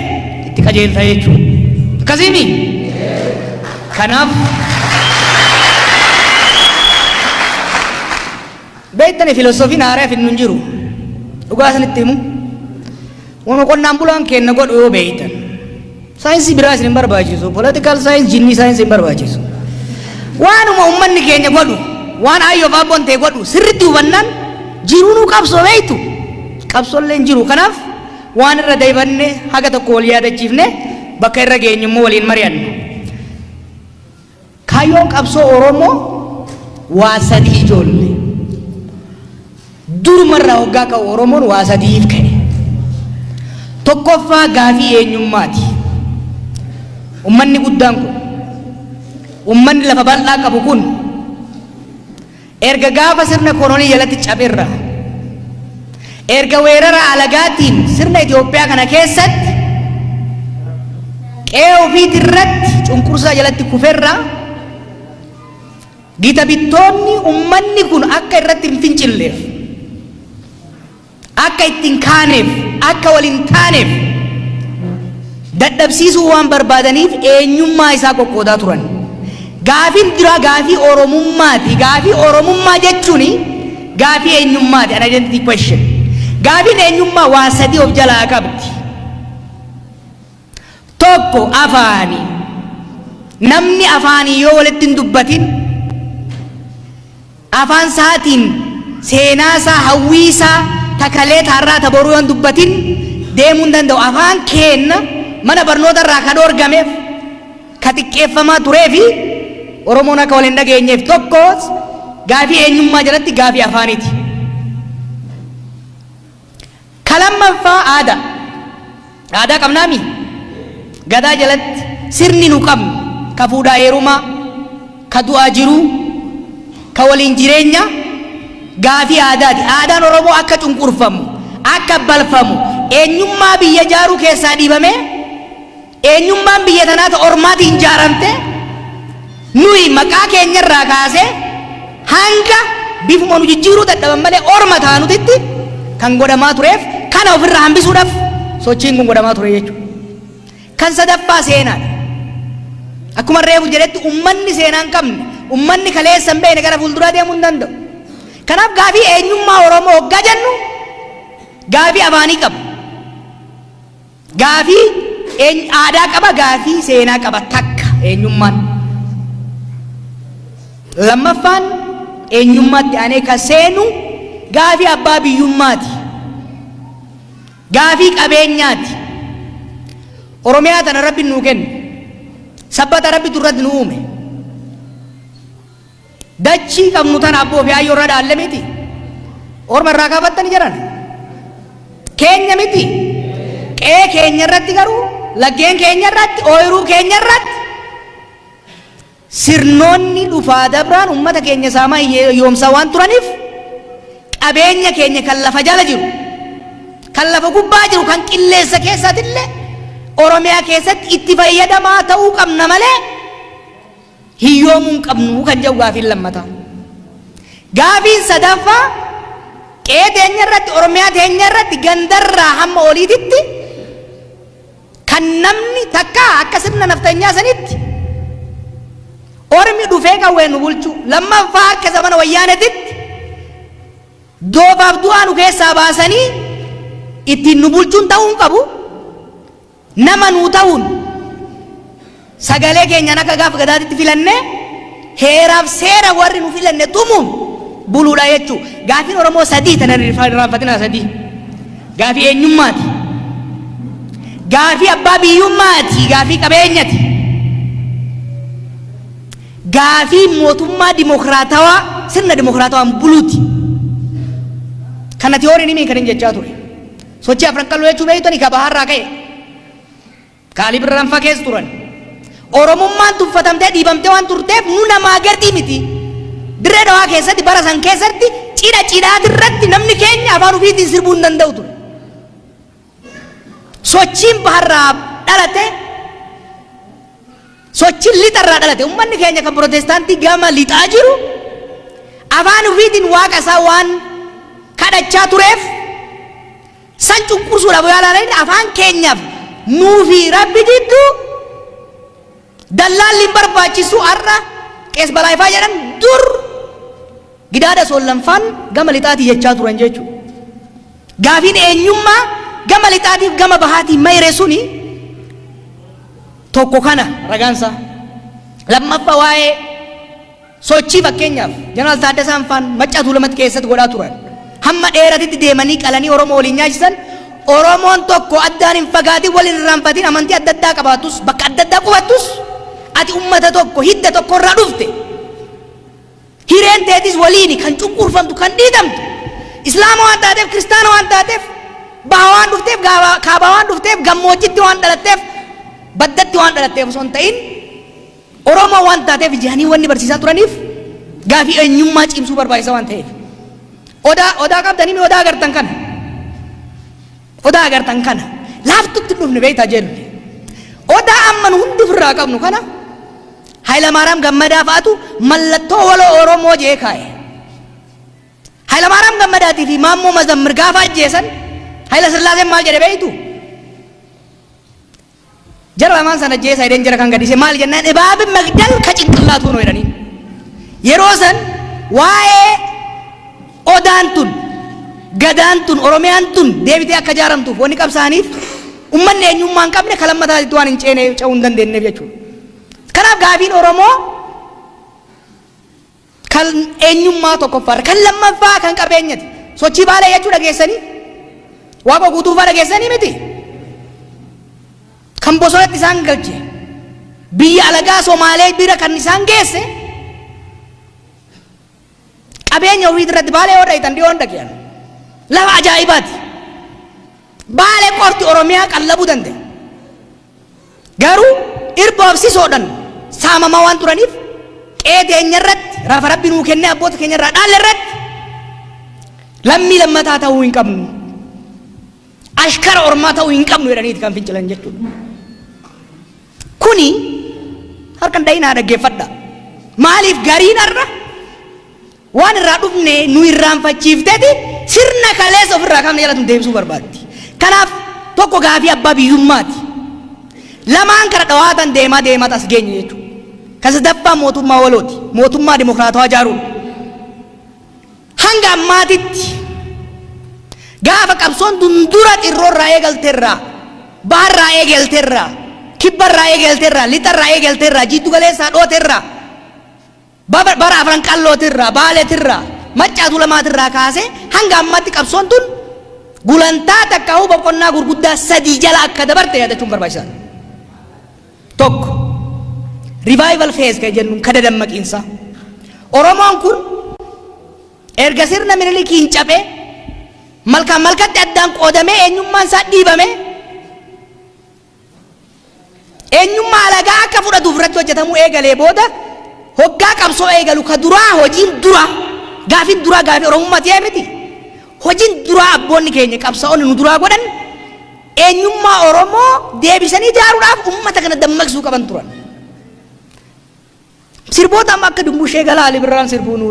itti qajeelta jechuudha. Akkasiimi? Kanaaf beektani, filosoofiin haaraa finnu hin jiru. Dhugaa isinitti himu. Wama qonnaan bulaan keenya godhu yoo beektan. Saayinsii biraa isin hin barbaachisu. Political science, jinnii saayinsii hin barbaachisu. Waanuma uummanni keenya godhu, waan ayyoof abboon ta'e godhu sirriitti hubannaan jiruunuu qabsoo beektu. Qabsoollee hin jiru. Kanaaf waan irra deebanne haga tokko wal yaadachiifne, bakka irra geenyu immoo waliin mari'anna. Kaayyoon qabsoo Oromoo waa sadii ijoollee. Durumarraa hoggaa ka'u Oromoon waa sadiif ka'e. Tokkoffaa, gaafii eenyummaati. Ummanni guddaan kun, ummanni lafa bal'aa qabu kun, erga gaafa sirna kolonii jalatti caberra, erga weerara alagaatiin sirna Itoophiyaa kana keessatti qe'ee ofiiti irratti cunqursaa jalatti kuferra, gita bittoonni ummanni kun akka irratti hin fincilleef, akka ittiin kaaneef, akka waliin taaneef dadhabsiisuu waan barbaadaniif eenyummaa isaa qoqqoodaa turan. Gaafiin duraa gaafii Oromummaati. Gaafii Oromummaa jechuun gaafii eenyummaati. An identity question. Gaafiin eenyummaa waa sadii of jalaa qabdi. Tokko, afaani. Namni afaanii yoo walitti hin dubbatin, afaan isaatiin seenaa isaa, hawwii isaa, takalee taarraa taboruu yoo hin dubbatin deemuu hin danda'u. Afaan keenna mana barnoota irraa kan dhoorgameef, ka xiqqeeffamaa turee fi Oromoon akka wal hin dhageenyeef, tokko gaafii eenyummaa jalatti gaafii afaaniiti. Ka lammaffaa aadaa. Aadaa qabnaami? Gadaa jalatti sirni nu qabnu ka fuudhaa heerumaa, ka du'aa jiruu, ka waliin jireenya gaafii aadaati. Aadaan Oromoo akka cunqurfamu, akka balfamu, eenyummaa biyya jaaruu keessaa dhiibamee eenyummaan biyya tanaa ta ormaatiin ijaaramte, nuyi maqaa keenyarraa kaasee hanga bifuma nu jijjiiruu dadhaban malee orma taanutitti kan godhamaa tureef, kana ofirraa hambisuudhaaf sochiin kun godhamaa ture jechuudha. Kan sadaffaa seenaadha. Akkuma reefu jedhetti, ummanni seenaa hin qabne, ummanni kaleessa hin beekne gara fuulduraa deemuu hin danda'u. Kanaaf gaafii eenyummaa Oromoo hoggaa jennu gaafii afaanii qaba. Gaafii aadaa qaba, gaafii seenaa qaba, takka eenyummaan. Lammaffaan, eenyummaatti aanee kan seenu gaafii abbaa biyyummaati. Gaafii qabeenyaati. Oromiyaa tana Rabbi nuu kenne. Sabbata Rabbitu irratti nu uume. Dachii qabnu tana abboo fi ayyoo irra dhaalle miti. Orma irraa kaafattani jedhan. Keenya miti. Qe'ee keenya irratti garuu, laggeen keenya irratti, ooyiruu keenya irratti sirnoonni dhufaa dabraan uummata keenya saamaa yoomsaa waan turaniif, qabeenya keenya kan lafa jala jiru, kan lafa gubbaa jiru, kan qilleensa keessaatillee Oromiyaa keessatti itti fayyadamaa ta'uu qabna malee hiyyoomuu hin qabnu kan jedhu gaafiin lammataa. Gaafiin sadaffaa Qe'ee teenya irratti, Oromiyaa teenya irratti, gandarraa hamma oliititti kan namni takka akka sirna naftanyaa sanitti ormi dhufee qawween nu bulchu, lammaffaa akka zamana Wayyaanetitti doofaaf du'aa nu keessaa baasanii ittiin nu bulchuun ta'uu hin qabu. Nama nuu ta'uun sagalee keenyaan akka gaafa Gadaatitti filannee heeraaf seera warri nu filanne tumuun buluudha jechuu. Gaafiin Oromoo sadii tana irraanfatinaa, sadii. Gaafii eenyummaati. Gaafii abbaa biyyummaati. Gaafii qabeenyati. Gaafii mootummaa dimokiraatawaa, sirna dimokiraatawaan buluuti. Kana tiyooriin himiin kan hin jechaa ture. Sochii Afran Qalloo jechuu beektani, ka baharraa ka'e. Kaalii Birranfaa keessa turan. Oromummaan tuffatamtee dhiibamtee waan turteef nu namaa gadi miti. Dirree Dhawaa keessatti bara san keessatti cidha cidhaatirratti namni keenya afaan ofiitiin sirbuu hin danda'u ture. Sochiin baharraa dhalate, sochiin lixarraa dhalate, uummanni keenya kan Pirootestaantii gama lixaa jiru afaan ofiitiin Waaqa isaa waan kadhachaa tureef, san cunqursuudhaaf yoo ilaalan, afaan keenyaaf nuufi Rabbi jidduu dallaalli hin barbaachisu. Har'a Qees Balaayifaa jedhan, dur Gidaada Soollanfaan gama lixaatii jechaa turan jechuudha. Gaafiin eenyummaa gama lixaatiif gama bahaatiin mayre suni tokko kana ragaansaa. Lammaffaa, waa'ee sochii, fakkeenyaaf Jeneraal Taaddasaan faan Maccaa Tuulamatti keessatti godhaa turan. Hamma dheeratitti deemanii qalanii Oromoo waliin nyaachisan. Oromoon tokko addaan hin fagaatin, wal hin irraanfatin, amantii adda addaa qabaatus, bakka adda addaa qubattus, ati ummata tokko, hidda tokko irraa dhufte. Hireen teetis waliini. Kan cunqurfamtu, kan dhiitamtu Islaama waan taateef, Kiristaana waan taateef, baha waan dhufteef, kaabaa waan dhufteef, gammoojjitti waan dhalatteef, baddatti waan dhalatteef osoo hin ta'in, Oromoo waan taateef jedhanii wanni barsiisaa turaniif gaafii eenyummaa cimsuu barbaachisa waan ta'eef. Odaa, odaa qabdanii mi? Odaa agartan kana. Odaa agartan kana. Laaftutti hin dhufne, beektaa jennu. Odaa amma nu hundi ofirraa qabnu kana Hayilamaariyaam Gammadaa fa'atu mallattoo waloo Oromoo jee kaa'e. Hayilamaariyaam Gammadaatii fi Maammoo Mazammir gaafa ajjeesan Hayila Sillaaseen maal jedhe beektu? Jara lamaan sana ajjeesaa jedheen, jara kan gadhiise. Maal jennaan, እባብን መግደል ከጭንቅላቱ ነው jedhaniin. Yeroo san waa'ee odaan tun, Gadaan tun, Oromiyaan tun deebitee akka ijaaramtuuf wanni qabsaaniif ummanni eenyummaa hin qabne kalammataatitti waan hin ceene ce'uu hin dandeenyeef jechuudha. Kanaaf gaafiin Oromoo kan eenyummaa tokkoffaarra, kan lammaffaa kan qabeenyati. Sochii Baalee jechuu dhageessanii, Waaqa Guutuufaa dhageessanii miti. Kan bosonatti isaan galche, biyya alagaa Somaalee bira kan isaan geesse qabeenya ofii irratti. Baalee yoo dhayitan dhiyoon dhaqiyan, lafa ajaa'ibaati. Baalee qofti Oromiyaa qallabuu danda'e. Garuu irboof sisoodhan saamamaa waan turaniif, qe'ee teenya irratti, rafa Rabbi nuu kennee abboota keenya irraa dhaalle irratti lammii lammataa ta'uu hin qabnu. Ashkara ormaa ta'uu hin qabnu jedhaniiti kan fincilan jechuudha. Kuni harkan dhayinaa dhaggeeffadha. Maaliif gariin har'a waan irraa dhufne nu irraanfachiifteeti sirna kaleessa ofirraa kaafne jalatti nu deebisuu barbaaddi? Kanaaf tokko gaafii abbaa biyyummaati. Lamaan kana dhawaatan deemaa deemaa as geenye jechuudha. Kan sadaffaa mootummaa walooti. Mootummaa dimokiraatawaa ijaaruudha. Hanga ammaatitti gaafa qabsoon dundura xirroorraa eegalteerraa, baharraa eegalteerraa, kibbarraa eegalteerraa, lixarraa eegalteerraa, jiddu galeessaa dhooteerraa, bara Afran Qallootirraa, Baaleetirraa, Maccaa Tuulamaatirraa kaasee hanga ammaatti qabsoon tun gulantaa takkaa'uu boqonnaa gurguddaa sadii jala akka dabarte yaadachuun barbaachisaadha. Tokko, revival phase kan jennu, kada dammaqiinsaa. Oromoon kun erga sirna Minilikiin caphee malkaan malkatti addaan qoodamee, eenyummaan isaa dhiibame, eenyummaa alagaa akka fudhatuuf irratti hojjetamuu eegalee booda, hoggaa qabsoo eegalu ka duraa, hojiin duraa, gaafin duraa gaafii Oromummaa ta'ee miti. Hojiin duraa abboonni keenya qabsaa'onni nu duraa godhan eenyummaa Oromoo deebisanii ijaaruudhaaf ummata kana dammaqsuu qaban turan. Sirboota amma akka Dumbushee Galaa Ali Birraan sirbuu nu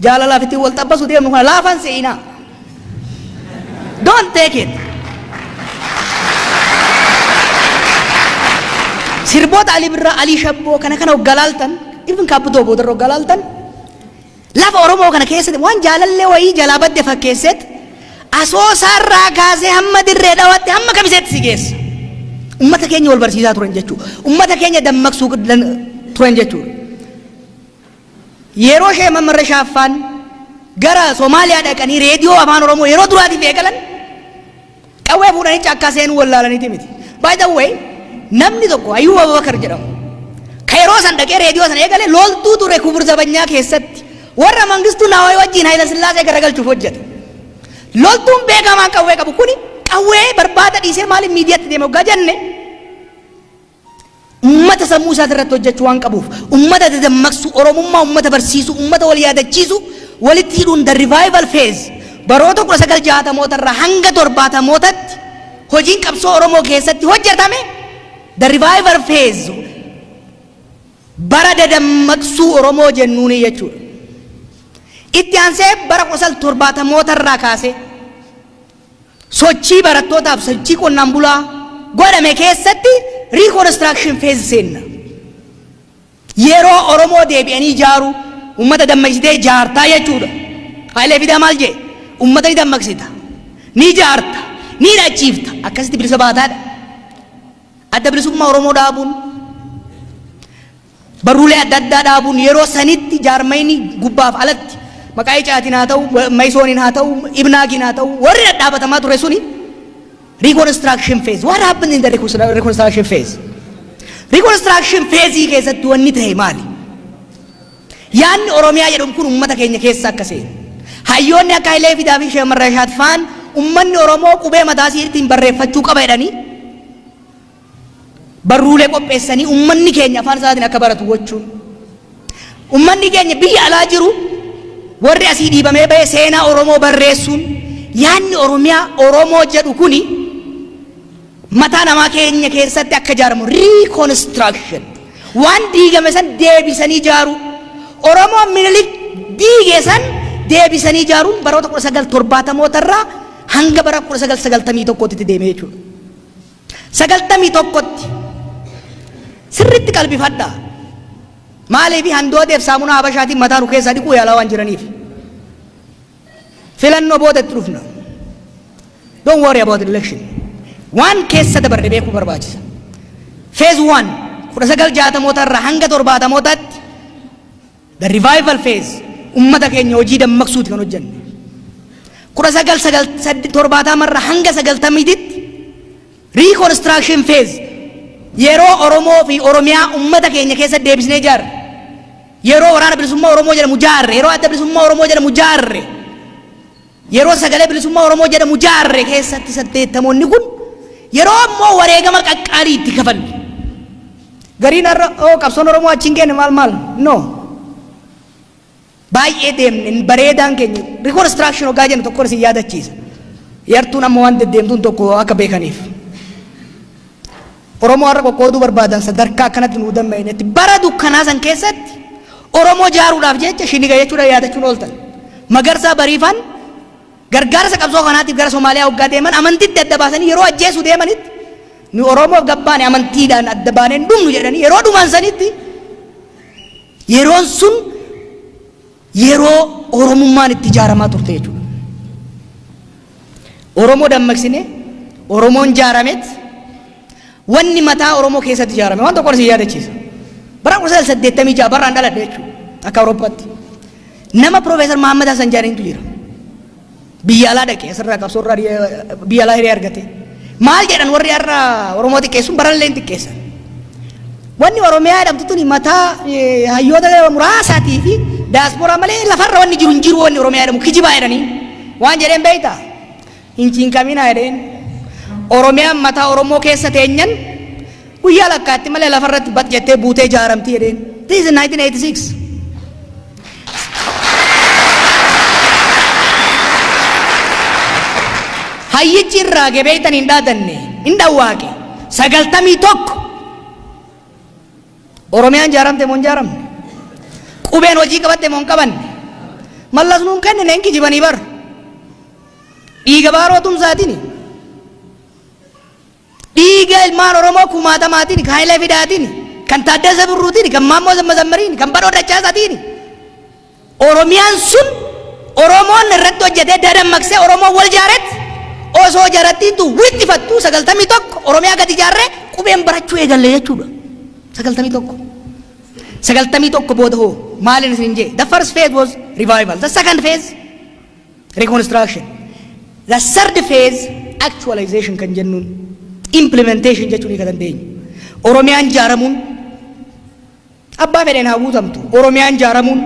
Jaalalaaf ittiin wal xabbasu deemnu kana laafan se'inaa. Don't take it. Sirboota Ali Birraa, Alii Shabboo kana kana hoggaa laaltan, even Kaabbutoo boodarra hoggaa laaltan, lafa Oromoo kana keessatti waan jaalallee wayii jalaa badde fakkeesseet Asoosaarraa kaasee hamma Dirree Dhawaatti, hamma Kamiseetti si geessa. Ummata keenya wal barsiisaa turan jechuudha. Ummata keenya dammaqsuu turan jechuudha. Yeroo Sheeh Mammar Shaaffaan gara Somaaliyaa dhaqanii reediyoo Afaan Oromoo yeroo duraatiif eegalan, qawwee fuudhanii caakkaa seenuu wallaalaniiti miti. By the way, namni tokko Ayyuub Abubakar jedhamu ka yeroo san dhaqee reediyoo sana eegale loltuu ture. Kubur Zabanyaa keessatti warra Mangistuu Nawaay wajjin Hayila Sillaasee garagalchuuf hojjete. Loltuun beekamaan qawwee qabu kuni qawwee barbaada dhiisee maaliif miidiyaatti deeme hoggaa jenne, ummata sammuu isaati irratti hojjechuu waan qabuuf, ummata dadammaqsuu, Oromummaa ummata barsiisuu, ummata wal yaadachiisuu, walitti hidhuun. The revival phase, baroota 1960moota irraa hanga 70mootatti hojiin qabsoo Oromoo keessatti hojjetame, the revival phase, bara dadammaqsuu Oromoo jennuuni jechuudha. Itti aansee bara 1970moota irraa kaasee sochii barattootaaf sochii qonnaan bulaa godhame keessatti reconstruction phase seenna. Yeroo Oromoo deebi'anii ijaaru, ummata dammaqsitee ijaartaa jechuudha. Hayilee Fidaa maal jee? Ummata ni dammaqsita, ni ijaarta, ni hidhachiifta, akkasitti bilisa baataadha. Adda Bilisummaa Oromoo dhaabuun, barruulee adda addaa dhaabuun, yeroo sanitti jaarmayni gubbaaf alatti maqaa Icaatiin haa ta'u, Mayisooniin haa ta'u, Ibnaagiin haa ta'u, warri dhadhaabatamaa ture suni reconstruction phase. What happened in the reconstruction phase? Reconstruction phase keessatti wanni ta'e maali? Yaanni Oromiyaa jedhamu kun ummata keenya keessa akka seenu. Hayyoonni akka Hayilee Fidaa fi Sheekh Marrashaat faan ummanni Oromoo qubee mataa isiitiin barreeffachuu qaba jedhanii barruulee qopheessanii ummanni keenya afaan isaatiin akka baratu gochuun. Ummanni keenya biyya alaa jiru, warri asii dhiibamee bahe, seenaa Oromoo barreessuun, yaanni Oromiyaa Oromoo jedhu kuni mataa namaa keenya keessatti akka ijaaramu, reconstruction, waan diigame san deebisanii ijaaru, Oromoo Minilik diige san deebisanii ijaaruun baroota 1970moota irraa hanga bara 1991tti deeme jechuudha. 91tti sirritti qalbifadhaa. Maaliif? Handooteef saamunaa Habashaatiin mataa nu keessaa dhiquu yaalaa waan jiraniif. Filannoo booda itti dhufna. Don't worry about election. Waan keessa dabarre beekuu barbaachisa. Phase one, 1960moota irraa hanga 70mootaatti, the revival phase, ummata keenya hojii dammaqsuuti kan hojjenne. 1970 irraa hanga 90titti reconstruction phase, yeroo Oromoo fi Oromiyaa ummata keenya keessa deebisnee ijaarre. Yeroo Waraana Bilisummaa Oromoo jedhamu jaarre, yeroo Adda Bilisummaa Oromoo jedhamu jaarre, yeroo Sagalee Bilisummaa Oromoo jedhamu jaarre keessatti, 80moonni kun yeroo ammoo wareegama qaqqaalii itti kafalle. Gariin har'a oo qabsoon Oromoo achi hin geenne maal maal, no. Baay'ee deemne. Bareedaan keenya reconstruction hoggaa jennu tokko isin yaadachiisa. Yartuun amma waan deddeemtuun tokko akka beekaniif. Oromoo har'a qoqqooduu barbaadan sadarkaa akkanatti nuu damma'inetti bara dukkanaa san keessatti Oromoo jaaruudhaaf jecha shiniga jechuudha yaadachuun ooltan. Magarsaa Bariifaan gargaarsa qabsoo kanaatiif gara Somaaliyaa hoggaa deeman amantitti adda baasanii yeroo ajjeesuu deemanitti, nu Oromoof gabbaane, amantiidhaan adda baaneen dhumnu jedhanii yeroo dhuman sanitti, yeroon sun yeroo Oromummaan itti ijaaramaa turte jechuudha. Oromoo dammaqsine, Oromoon jaaramet, wanni mataa Oromoo keessatti ijaarame waan tokko isin yaadachiisa. Bara 1986 barraan dhaladhe jechuudha akka Awurooppaatti. Nama Piroofeesar Mahammad Hassan jedhanitu jira. Biyya alaa dhaqe, asirraa qabsoorraa biyya alaa hiree argate. Maal jedhan? Warri har'a Oromoo xiqqeessuun barallee hin xiqqeessan. Wanni Oromiyaa jedhamtu tuni mataa hayyoota muraasaatii fi daasporaa malee lafarra wanni jiru hin jiru, wanni Oromiyaa jedhamu kijibaa jedhanii. Waan jedheen beektaa? Hin cinqaminaa jedheen. Oromiyaan mataa Oromoo keessa teenyan guyyaa lakkaatti malee lafarratti bat jettee buutee ijaaramti jedheen. This is 1986. Hayyichi irraa gebeeytan hin dhaadanne, hin dhawwaaqe. 91 Oromiyaan jaaramte moo hin jaaramne? Qubeen hojii qabatte moo hin qabanne? Mallas nuun kennine, hin kijibanii bar. Dhiiga Baaroo Tumsaatiin, dhiiga ilmaan Oromoo kumaatamaatiin, kan Hayilee Fidaatiin, kan Taaddasa Birruutiin, kan Maammoo Mazammariin, kan Badhoo Dachaasaatiin. Oromiyaan sun Oromoon irratti hojjetee dadammaqsee Oromoon wal jaaretti osoo jarattiintu wixxifattuu 91 Oromiyaa gadi ijaarree qubeen barachuu eegalle jechuudha. 91. 91 booda hoo maaliin isin jee? The first phase was revival. The second phase, reconstruction. The third phase, actualization kan jennuun, implementation jechuun hiika dandeenyu. Oromiyaan ijaaramuun abbaa fedheen haa guutamtu. Oromiyaan ijaaramuun,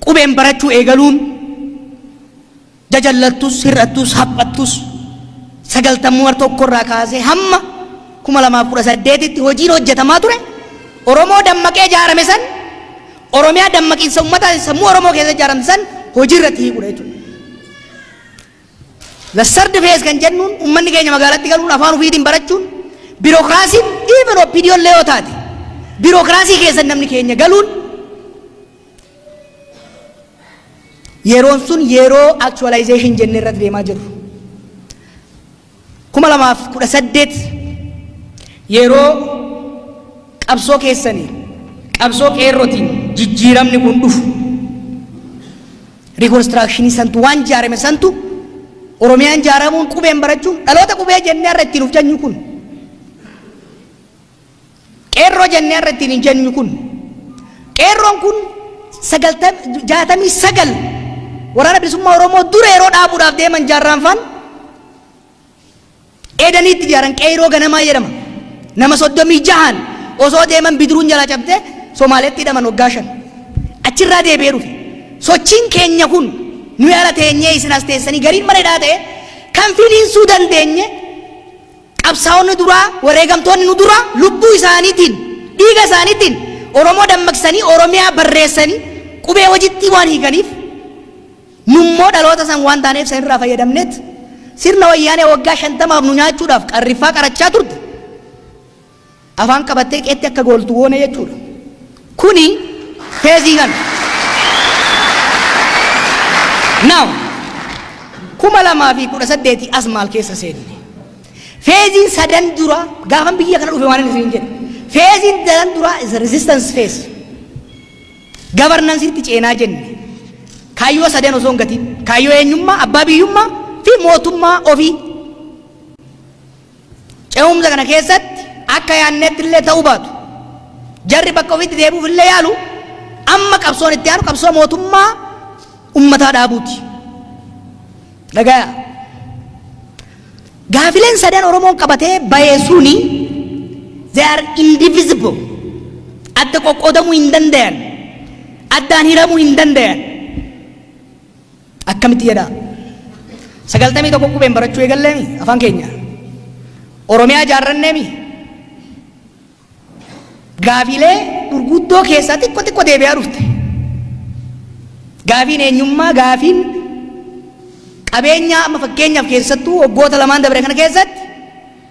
qubeen barachuu eegaluun, jajallattus, hir'attus, haphattus, 91 irraa kaasee hamma 2018tti hojiin hojjetamaa ture Oromoo dammaqee ijaarame san, Oromiyaa dammaqiinsa uummataa sammuu Oromoo keessa ijaaramte san hojii irratti hiikudha jechuudha. The third phase kan jennuun uummanni keenya magaalatti galuun, afaan ofiitiin barachuun, biirokiraasiin even OPDOn illee yoo taate biirokiraasii keessa namni keenya galuun, yeroon sun yeroo actualization jennee irratti deemaa jirru. 2018 yeroo qabsoo keessanii, qabsoo qeerrootiin jijjiiramni kun dhufu, reconstructionii santu, waan ijaarame santu, Oromiyaan ijaaramuun, qubeen barachuun, dhaloota qubee jennee har'a ittiin uf jennu kun, qeerroo jennee har'a ittiin hin jennu kun, qeerroon kun 69 Waraana Bilisummaa Oromoo dura yeroo dhaabuudhaaf deeman jaarraan faan Eedaniitti ijaaran, qeerroo ganamaa jedhama. Nama 36n osoo deeman bidiruun jalaa cabdee Somaaleetti hidhaman waggaa 5. Achirraa deebi'ee dhufe. Sochiin keenya kun nuyi ala teenyee, isin as teessanii, gariin mana hidhaa ta'e kan finiinsuu dandeenye, qabsaa'onni duraa, wareegamtoonni nu duraa lubbuu isaaniitiin, dhiiga isaaniitiin Oromoo dammaqsanii, Oromiyaa barreessanii, qubee hojitti waan hiikaniif, nummoo dhaloota san waan taaneef san irraa fayyadamneet sirna Wayyaanee waggaa 50f nu nyaachuudhaaf qarriffaa qarachaa turte afaan qabattee qeetti akka gooltu goone jechuudha. Kuni phaseii kana. Now, 2018 as maal keessa seenne? Phaseiin sadan dura, gaafan biyya kana dhufe waan inni isin jedhe. Phaseiin sadan dura is a resistance phase. Governance'itti ceenaa jenne. Kaayyoo sadan osoo hin gatiin. Kaayyoo eenyummaa, abbaa biyyummaa fi mootummaa ofii. Ce'umsa kana keessatti akka yaannetti illee ta'uu baatu, jarri bakka ofiitti deebi'uuf illee yaalu, amma qabsoon itti aanu qabsoo mootummaa ummataa dhaabuuti. Dhagaya. Gaafileen sadan Oromoon qabatee bahee suni, they are indivisible. Adda qoqqoodamuu hin dandayan. Addaan hiramuu hin dandayan. Akkamitti jedhaa? 91 qubeen barachuu eegalleemi afaan keenya. Oromiyaa ijaarranneemi. Gaafilee gurguddoo keessaa xiqqoo xiqqoo deebi'aa dhufte. Gaafiin eenyummaa, gaafiin qabeenyaa, amma fakkeenyaaf keessattuu waggoota lamaan dabre kana keessatti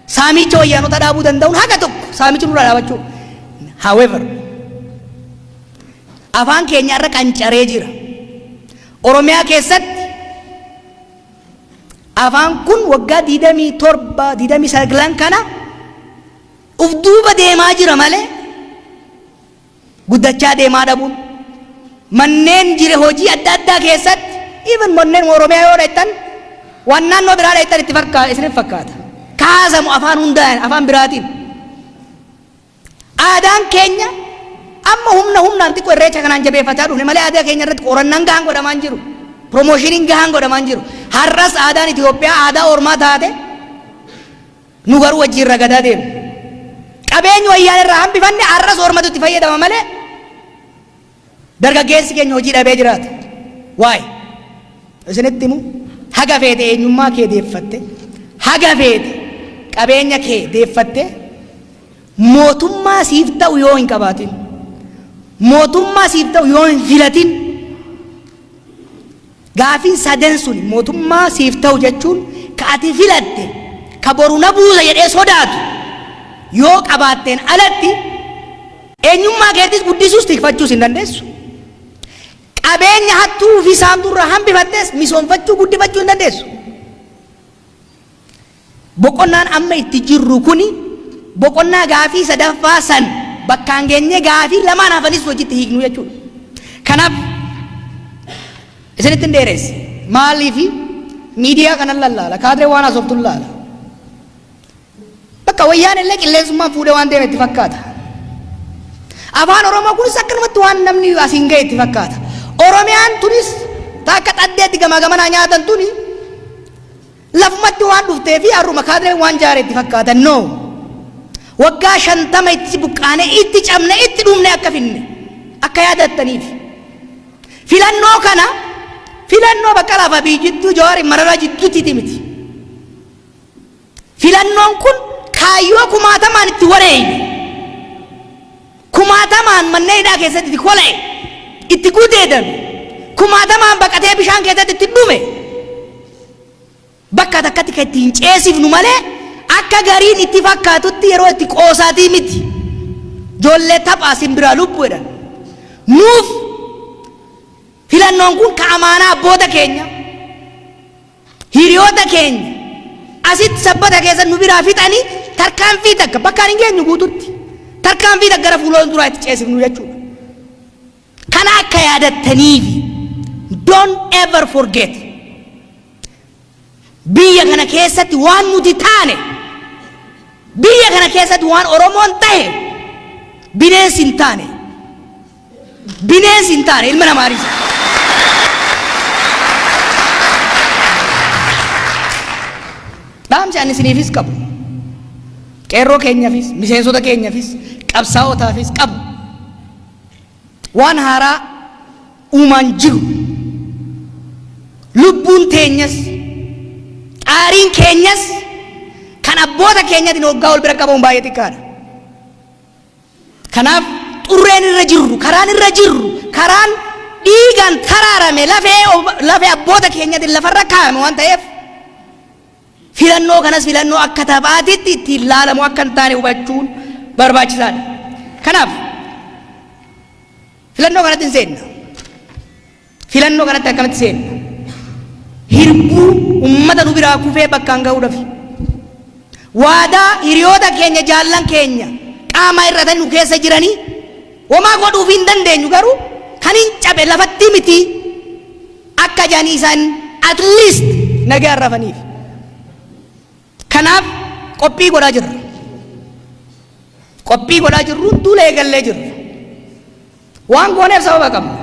saamicha wayyaanota dhaabuu danda'uun haga tokko saamichi nurraa dhaabachuu. However, afaan keenya irra qancaree jira. Oromiyaa keessatti afaan kun waggaa 27, 29 kana uf duuba deemaa jira malee guddachaa deemaa dhabuun, manneen jire hojii adda addaa keessatti, even manneen Oromiyaa yoo dhaytan waan naannoo biraa dhaytan itti fakkaata, isiniif fakkaata. Kaasamu afaan hundaan, afaan biraatiin. Aadaan keenya amma humna humnaan xiqqoo Irreecha kanaan jabeeffataa dhufne malee aadaa keenya irratti qorannaan gahaan godhamaa hin jiru. Promotioniin gahaan godhamaa hin jiru. Har'as aadaan Itoophiyaa aadaa ormaa taate, nu garuu wajjin ragadaa deemu. Qabeenyi wayyaan irraa hambifanne har'as ormatu itti fayyadama malee dargaggeessi keenya hojii dhabee jiraata. Waa'ee isinitti himu, haga feete eenyummaa kee deeffatte, haga feete qabeenya kee deeffatte, mootummaa siif ta'u yoo hin qabaatin, mootummaa siif ta'u yoo hin filatin, gaafiin sadan sun, mootummaa siif ta'u jechuun ka ati filatte, ka boru na buusa jedhee sodaatu yoo qabaatteen alatti, eenyummaa keetis guddisuus tikfachuus hin dandeessu. Qabeenya hattuu fi saamtuu irraa hambifattes misoomfachuu, guddifachuu hin dandeessu. Boqonnaan amma itti jirru kuni boqonnaa gaafii sadaffaa san bakkaan geenyee gaafii lamaan hafanis hojiitti hiiknu jechuudha. Kanaaf isinitti hin dheeresse. Maaliifi miidiyaa kanan lallaala, kaadree waan haasoftu laala. Bakka wayyaan illee qilleensummaan fuudhee waan deeme itti fakkaata. Afaan Oromoo kunis akkanumatti waan namni asiin ga'e itti fakkaata. Oromiyaan tunis takka xaddeetti gamaa gamanaa nyaatan tuni lafumatti waan dhuftee fi har'uma kaadreen waan jaare itti fakkaata. No. Waggaa 50 itti buqqaane, itti cabne, itti dhumne akka finne akka yaadattaniif. Filannoo kana filannoo Baqqalaa fi Abiy jidduu, Jawaar Mararaa jidduutti miti. Filannoon kun kaayyoo kumaatamaan itti wareeyne, kumaatamaan manneen hidhaa keessatti itti kola'e, itti gudeedame, kumaatamaan baqatee bishaan keessatti itti dhume, bakka takkatti kan ittiin ceesifnu malee akka gariin itti fakkaatutti yeroo itti qoosaatii miti. Ijoollee taphaa simbiraa lubbuu jedhan. Nuuf filannoon kun ka amaanaa abboota keenya, hiriyoota keenya asitti Sabbata keessa nu biraa fixanii tarkaanfii takka bakkaan hin geenyu guututti tarkaanfii takka gara fuula duraa itti ceesifnu jechuudha. Kana akka yaadattaniifi, don't ever forget, biyya kana keessatti waan nuti taane, biyya kana keessatti waan Oromoon tahe bineensi hin taane, bineensi hin taane, ilma namaanis. Dhaamsi ani isiniifis qabu, qeerroo keenyaafis, miseensota keenyaafis, qabsaa'otaafis qabu, waan haaraa uumaan jiru. Lubbuun teenyas, xaariin keenyas kan abboota keenyatiin hoggaa ol bira qabamu baay'ee xiqqaadha. Kanaaf xurreen irra jirru, karaan irra jirru, karaan dhiigaan taraarame, lafee abboota keenyatiin lafarra kaa'ame waan ta'eef, filannoo kanas filannoo akka taphaatitti ittiin laalamu akka hin taane hubachuun barbaachisaadha. Kanaaf filannoo kanatti hin seenna. Filannoo kanatti akkamitti seenna? Hirbuu ummata nu biraa kufee bakkaan ga'uudhaaf. Waadaa hiriyoota keenya, jaallan keenya qaama irratanii nu keessa jiranii homaa godhuuf hin dandeenyu, garuu kan hin cabe lafatti miti akka jedhanii isaan at least nagaan rafaniif. Kanaaf qophii godhaa jirra. Qophii godhaa jirru, duula eegallee jirra. Waan gooneef sababa qabna.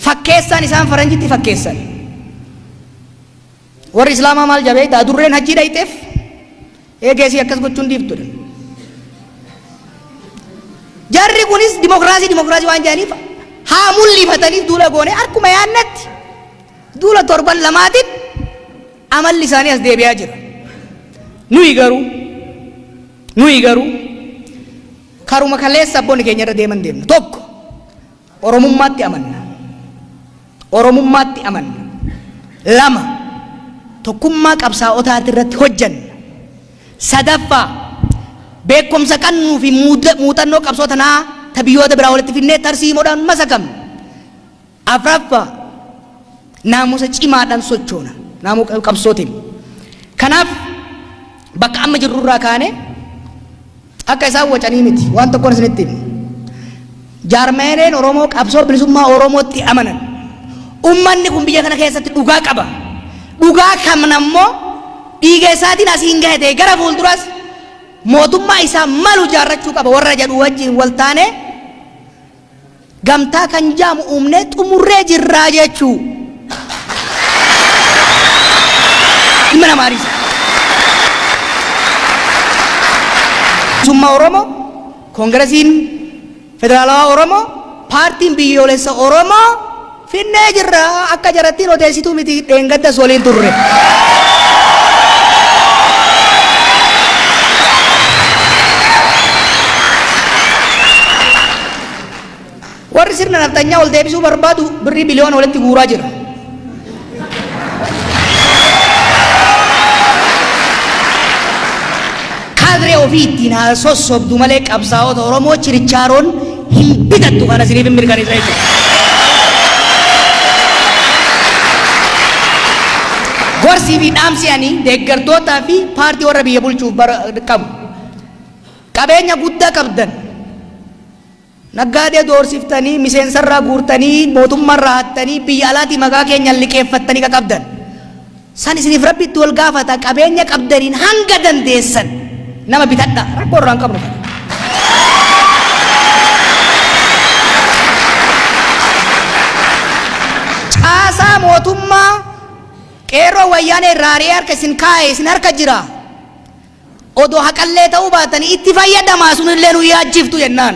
Fakkeessaan isaan faranjitti fakkeessan. Warri Islaamaa maal jabeeyta, adurreen hajjii dhayxeef eegeesii akkas gochuun dhiiftudha. Jarri kunis dimokiraasii dimokiraasii waan jedhaniif haa mul'ifataniif duula goone. Akkuma yaannatti duula torban lamaatiin amalli isaanii as deebi'aa jira. Nuyi garuu karuma kaleessa abboonni keenya irra deeman deemna. Tokko, Oromummaatti amanna. Oromummaatti amanna. Lama, tokkummaa qabsaa'otaati irratti hojjanna. Sadaffaa, beekumsa qannuu fi muuxannoo qabsoo tanaa ta biyyoota biraa walitti finnee tarsiimoodhaan masakamna. Afraffaa, naamusa cimaadhaan sochoona. Naamusa qabsootiin. Kanaaf bakka amma jirrurraa kaane akka isaan wacanii miti. Waan tokkoon isinitti himu. Jaarmaaleen Oromoo qabsoo bilisummaa Oromootti amanan. Ummanni kun biyya kana keessatti dhugaa qaba. Dhugaa kamna immoo dhiiga isaatiin asiin gahe ta'e gara fuulduraas mootummaa isaa malu jaarrachuu qaba warra jedhu wajjin wal taane gamtaa kan jaamu uumnee xumurree jirraa jechuu. Ilma namaanis. Bilisummaa Oromoo, Koongiresiin Federaalawaa Oromoo, Paartiin Biyyoolessa Oromoo finnee jirra. Akka jarattiin odeessituu miti, dheengaddas waliin turre. Warri sirna nafxanyaa ol deebisuu barbaadu birrii biliyoona walitti guuraa jira. Kaadree ofii ittiin haa sossobdu malee qabsaa'ota Oromoo chirichaaroon hin bitattu, kana isiniif hin mirkaneessa jechuudha. Gorsii fi dhaamsi ani deeggartootaa fi paartii warra biyya bulchuuf qabu. Qabeenya guddaa qabdan. Naggaadee doorsiftanii, miseensarraa guurtanii, mootummaarraa hattanii, biyya alaatii maqaa keenyaan liqeeffattanii qaqabdan. San isiniif Rabbitti wal gaafata. Qabeenya qabdaniin hanga dandeessan nama bitadhaa. Rakkoo irraa hin qabnu kana. Caasaa mootummaa qeerroo wayyaanee irraa ari'ee harka isin kaa'e isin harka jira. Odoo haqallee ta'uu baatanii itti fayyadamaa, sunillee nu yaachiftu jennaan.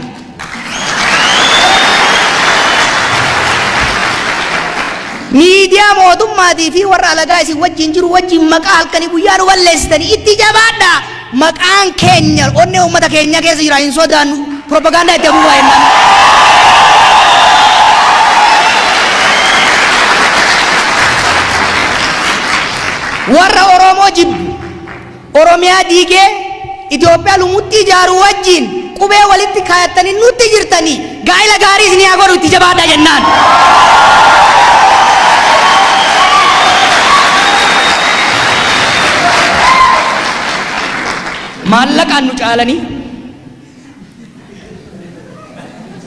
Miidiyaa mootummaatii fi warra alagaa isin wajjin jiru wajjin maqaa halkanii guyyaa nu balleessitanii itti jabaadhaa. Maqaan keenya onnee uummata keenya keessa jira, hin sodaannu, propagaandaa itti afuufaa jennaan. Warra Oromoo jibbu, Oromiyaa diigee Itoophiyaa lumuxxii ijaaru wajjin qubee walitti kaayattanii nutti jirtanii, gaa'ila gaarii isinii haa godhu, itti jabaadhaa jennaan. Maallaqaan nu caalanii,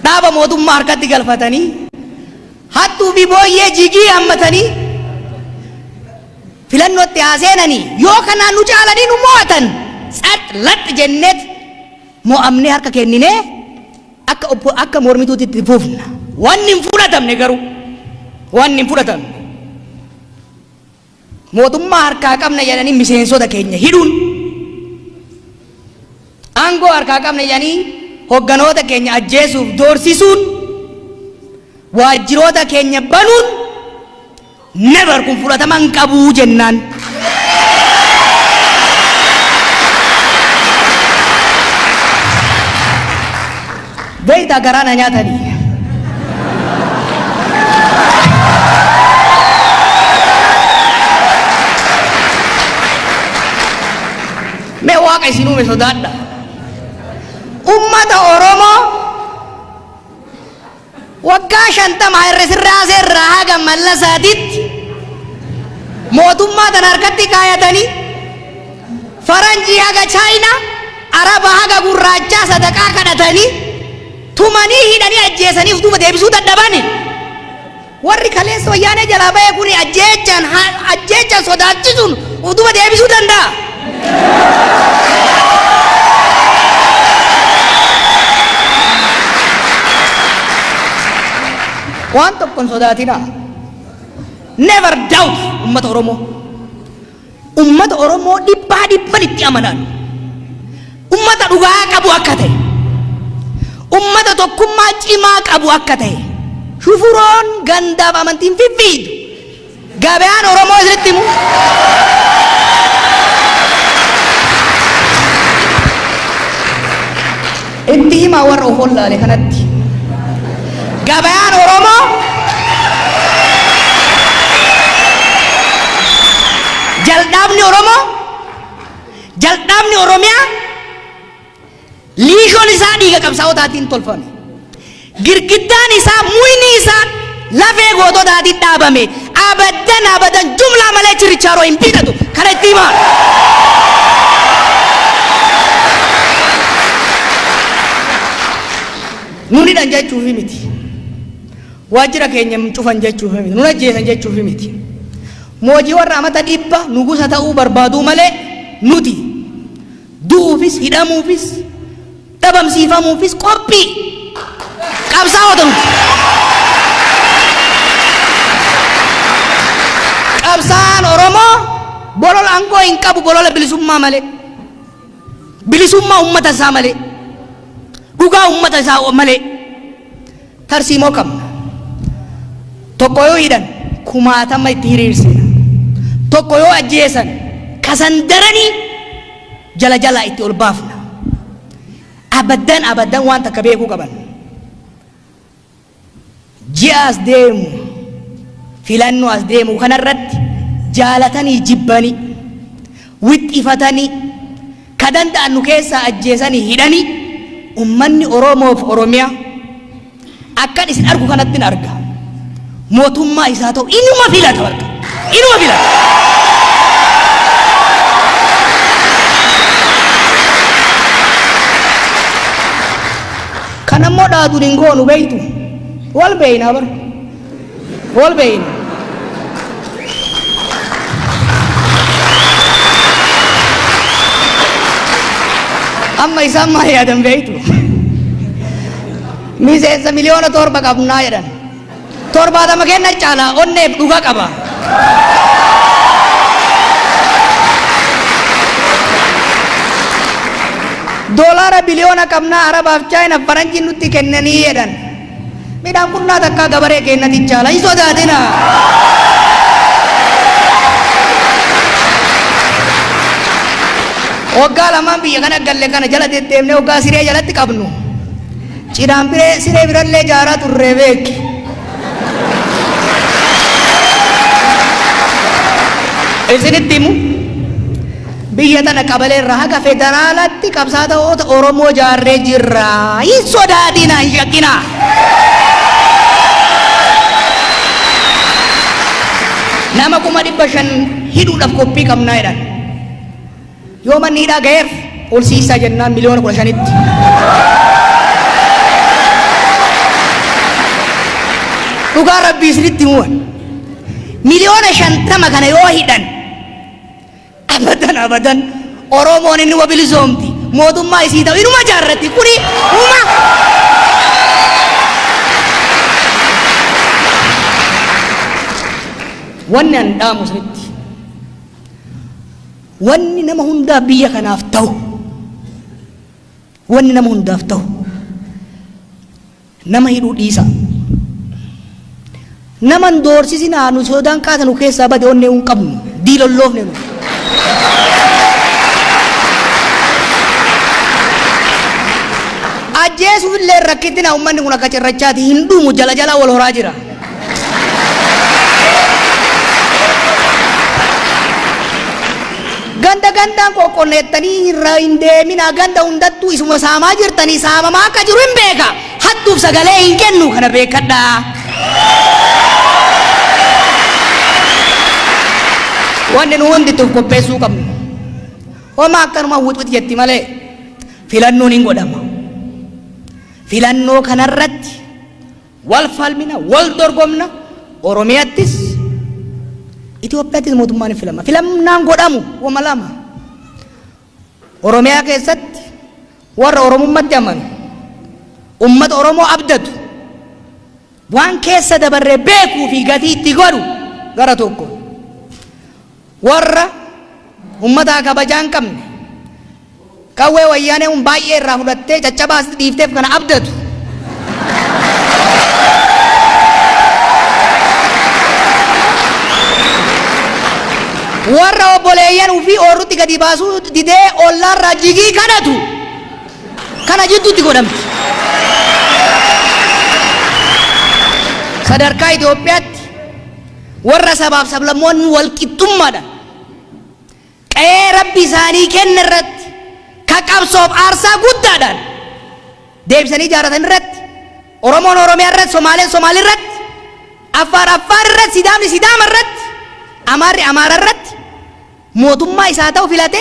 dhaaba mootummaa harkatti galfatanii, hattuu fi booyyee jigii hammatanii filannootti haa seenanii. Yoo kanaan nu caalanii nu mo'atan, tsax lax jenneet mo'amnee harka kenninee akka mormituutti itti fufna. Wanni hin fudhatamne garuu, wanni hin fudhatamne, mootummaa harkaa qabna jedhanii miseensota keenya hidhuun, aangoo harkaa qabna jedhanii hogganoota keenya ajjeesuuf doorsisuun, waajjiroota keenya banuun, never, kun fudhatama hin qabuu jennaan. Beektaa, garaa na nyaatanii. Mee Waaqa isin uume sodaadha. Ummata Oromoo waggaa 50 Haayile Sillaasee irraa haga Mallasaatitti mootummaa tana harkatti kaayatanii, faranjii haga Chaayinaa, Araba haga gurraachaa sadaqaa kadhatanii, tumanii, hidhanii, ajjeesanii of duuba deebisuu dadhabani. Warri kaleessa wayyaanee jalaa bahe kun ajjeechaan sodaachisuun of duuba deebisuu danda'a. Waan tokko hin sodaatinaa. Never doubt ummata Oromoo. Ummata Oromoo dhibbaa dhibban itti amanan. Ummata dhugaa qabu akka ta'e. Ummata tokkummaa cimaa qabu akka ta'e. Shufuroon gandaaf amantiin fiffiidu. Gabayaan Oromoo isinitti himu. Itti himaa warra of wallaale kanatti. Gabayaan Oromoo jal'aabni Oromoo, jal'aabni Oromiyaa, liishoon isaa dhiiga qabsaa'otaatiin tolfame. Girgiddaan isaa, muyni isaa lafee goototaatiin dhaabame. Abadan abadan jumlaa malee chirichaaroo hin bitatu. Kana itti himaa. Nun hidhan jechuufi miti. Waajjira keenya hin cufan jechuufi miti. Nun ajjeesan jechuufi miti. Moojii warra amata 100 nugusa ta'uu barbaaduu malee, nuti du'uufis, hidhamuufis, dhabamsiifamuufis qophii qabsaa'ota nuti. Qabsaa'aan Oromoo bolola aangoo hin qabu, bolola bilisummaa malee. Bilisummaa uummata isaa malee. Dhugaa uummata isaa malee. Tarsiimoo qabna. Tokko yoo hidhan, kumaatama itti hiriirsina. Tokko yoo ajjeesan, kasan daranii jala jalaa itti ol baafna. Abaddan abaddan waan takka beekuu qaban. Ji'a as deemu, filannoo as deemu kanarratti, jaalatanii jibbanii, wixxifatanii, ka danda'an nu keessaa ajjeesanii hidhanii, ummanni Oromoof Oromiyaa akkan isin argu kanatti arga. Mootummaa isaa ta'u inuma filata, bakka. Inuma filata. Kana immoo dhaaduun hin goonu beeytu. Wal beeyna bar. Wal beeyna. Amma isaan maal yaadan beeytu? Miseensa 7 miliyoona qabnaa jedhan. 70 kenna caala onneef dhuga qaba. Doolaara biliyoona qabnaa, Arabaaf, Chaayinaaf, faranjiin nutti kennanii jedhan. Midhaan qunnaa takkaa gabaree kennati caala, hin sodaatina. Waggaa lamaan biyya kana galle kana jala deddeemnee waggaa siree jalatti qabnu. Cinaan biree siree birallee jaaraa turree beeki. Isinitti himu, biyya tana qabalee irraa haga federaalaatti qabsaa'ota Oromoo jaarree jirra. Hin sodaatina, hin shakkina. Nama 500,000 hidhuudhaaf qophii qabnaa jedhan. Yoo manni hidhaa ga'eef ol siisaa jennaan 15 miliyoonitti. Dhugaa Rabbii isinitti himuun, 50 miliyoona kana yoo hidhan, abadan abadan Oromoon inni bilisoomti, mootummaa isii ta'u inuma jaarratti. Kuni huma wanni an dhaamu isinitti, wanni nama hundaaf biyya kanaaf ta'u, wanni nama hundaaf ta'u, nama hidhuu dhiisa. Naman doorsisinaa. Nu sodaan kaasanu keessaa bade, onnee hin qabnu, diilolloofne nu. Ajjeesuuf illee rakkittina. Uummanni kun akka cirrachaati, hin dhumu, jala jala wal horaa jira. Ganda gandaan qoqqonneettanii irra hin deeminaa. Ganda hundattuu isuma saamaa jirtanii, saamamaa akka jiru hin beeka. Hattuuf sagalee hin kennu, kana beekadhaa. Wanni nu hundi itti of qopheessuu qabnu, homaa akkanuma wuxwix jetti malee, filannoon hin godhama. Filannoo kanarratti wal falmina, wal dorgomna. Oromiyattis Itoophiyaattis mootummaan hin filama. Filannaan godhamu wama lama: Oromiyaa keessatti warra Oromummatti amanu, ummata Oromoo abdatu, waan keessa dabarree beekuu fi gatii itti godhu gara tokko, warra ummataa kabajaa hin qabne, qawwee Wayyaanee hun baay'ee irraa fudhattee caccabaas dhiifteef kana abdatu. Warra obboleeyyan ufii oorrutti gadi baasuu didee ollaarraa jigii kadhatu kana jidduutti godhamti. Sadarkaa Itoophiyaatti warra sabaaf sablammoonni wal qixxummaadhaan qe'ee Rabbi isaanii kenne irratti ka qabsoof aarsaa guddaadhaan deebisanii ijaarratan irratti, Oromoon Oromiyaa irratti, Somaaleen Somaalii irratti, Affaar Affaar irratti, Sidaamni Sidaama irratti, Amaarri Amaara irratti mootummaa isaa ta'u filate,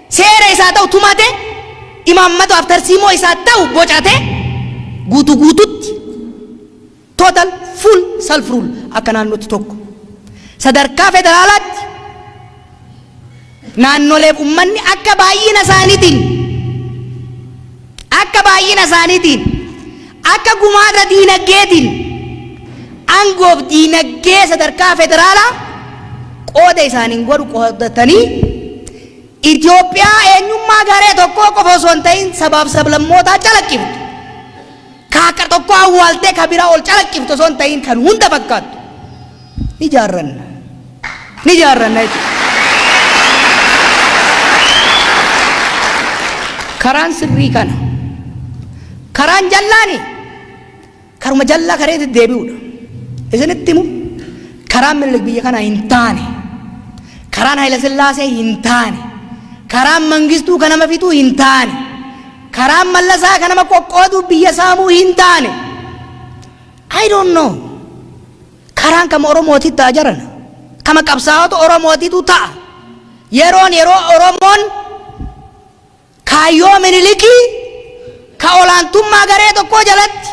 seera isaa ta'u tumate, imaammata tarsiimoo isaa ta'u bocate, guutuu guututti total full self rule akka naannootti tokko. Sadarkaa federaalaatti naannoleef ummanni akka baay'ina isaaniitiin, akka gumaata diinagdeetiin, aangoof diinagdee sadarkaa federaalaa qooda isaaniin godhu qoodatanii, Itoophiyaa eenyummaa garee tokkoo qofa osoo hin ta'in sabaaf sablammootaa calaqqiftu, kaaka tokko awwaaltee ka biraa ol calaqqiftu osoo hin ta'in kan hunda fakkaattu ni jaarranna, ni jaarranna jechuudha. Karaan sirrii kana. Karaan jallaani karuma jallaa karee deddeebi'uudha. Isinitti himu, karaan Minilik biyya kana hin taane. Karaan Haayila Sillaasee hin taane. Karaan Mangistuu kan nama fixuu hin taane. Karaan Mallasaa kan nama qoqqooduu, biyya saamuu hin taane. I don't know. Karaan kama Oromootitti ta'a jarana. Kama qabsaa'ota Oromootitu ta'a. Yeroon yeroo Oromoon kaayyoo Minilikii, Ka olaantummaa garee tokkoo jalatti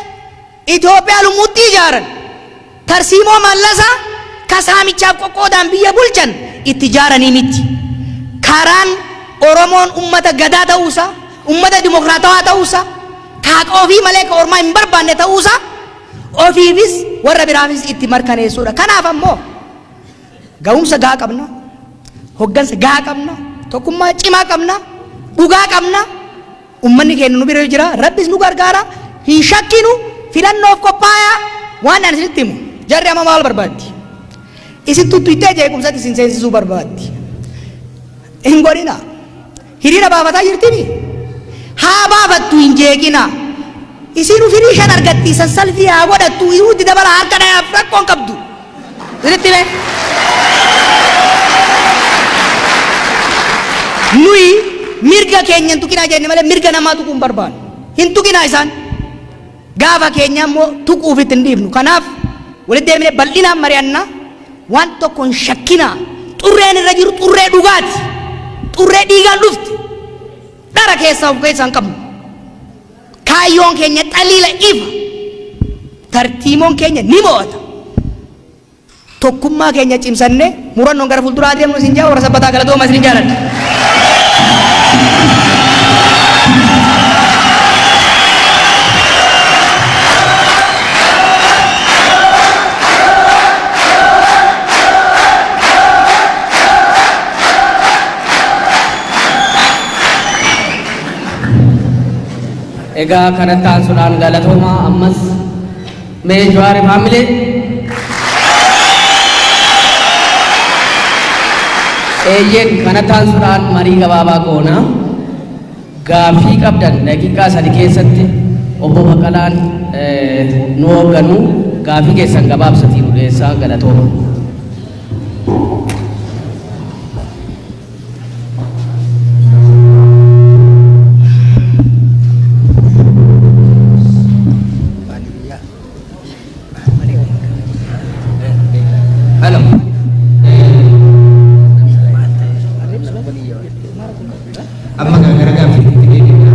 Itoophiyaa lumuutti ijaaran, tarsiimoo Mallasaa ka saamichaaf qoqqoodaan biyya bulchan itti ijaaranii miti. Karaan Oromoon ummata Gadaa ta'uusaa, ummata dimokiraatawaa ta'uusaa, ka haqa ofii malee ka ormaa hin barbaanne ta'uusaa ofiifis warra biraafis itti markaneessuudha. Kanaaf ammoo ga'umsa gahaa qabna, hoggansa gahaa qabna, tokkummaa cimaa qabna, dhugaa qabna. Ummanni keenya nu bira jira, Rabbis nu gargaara, hin shakkinu, filannoof qophaayaa. Waan ani isinitti himu, jarri amma maal barbaaddi? Isin tuttuittee jeequmsatti isin seensisuu barbaaddi. Hin godhina. Hiriira baafataa jirtimi? Haa baafattu, hin jeeqina. Isin firii shan argatti, san salfii haa godhattu, itti dabala, harka dhayaaf rakkoon qabdu. Isinitti hime. Nuyi mirga keenya hin tuqinaa jenne malee mirga namaa tuquu hin barbaannu. Hin tuqinaa isaan. Gaafa keenya immoo tuquuf itti hin dhiifnu. Kanaaf walitti deemnee bal'inaan mari'anna. Waan tokko hin shakkinaa. Xurreen irra jiru xurree dhugaati. Xurree dhiigaan dhufte. Dhara keessaa of keessaa hin qabnu. Kaayyoon keenya xaliila ifa. Tartiimoon keenya ni mo'ata. Tokkummaa keenya cimsannee murannoon gara fuulduraa adeemnu isin jaa. Warra Sabbataa, galatooma, isin jaaladha. Egaa kanatti aansuudhaan galatoomaa ammas mee Jawaar faamilee. Eeyyeen, kanatti aansuudhaan marii gabaabaa goona. Gaaffii qabdan daqiiqaa 3 keessatti obbo Baqqalaan nu hoogganuu gaaffii keessan gabaabsatii nu dhiyeessaa, galatooma. Hello. Amma gara gaaffiitti deebi'a.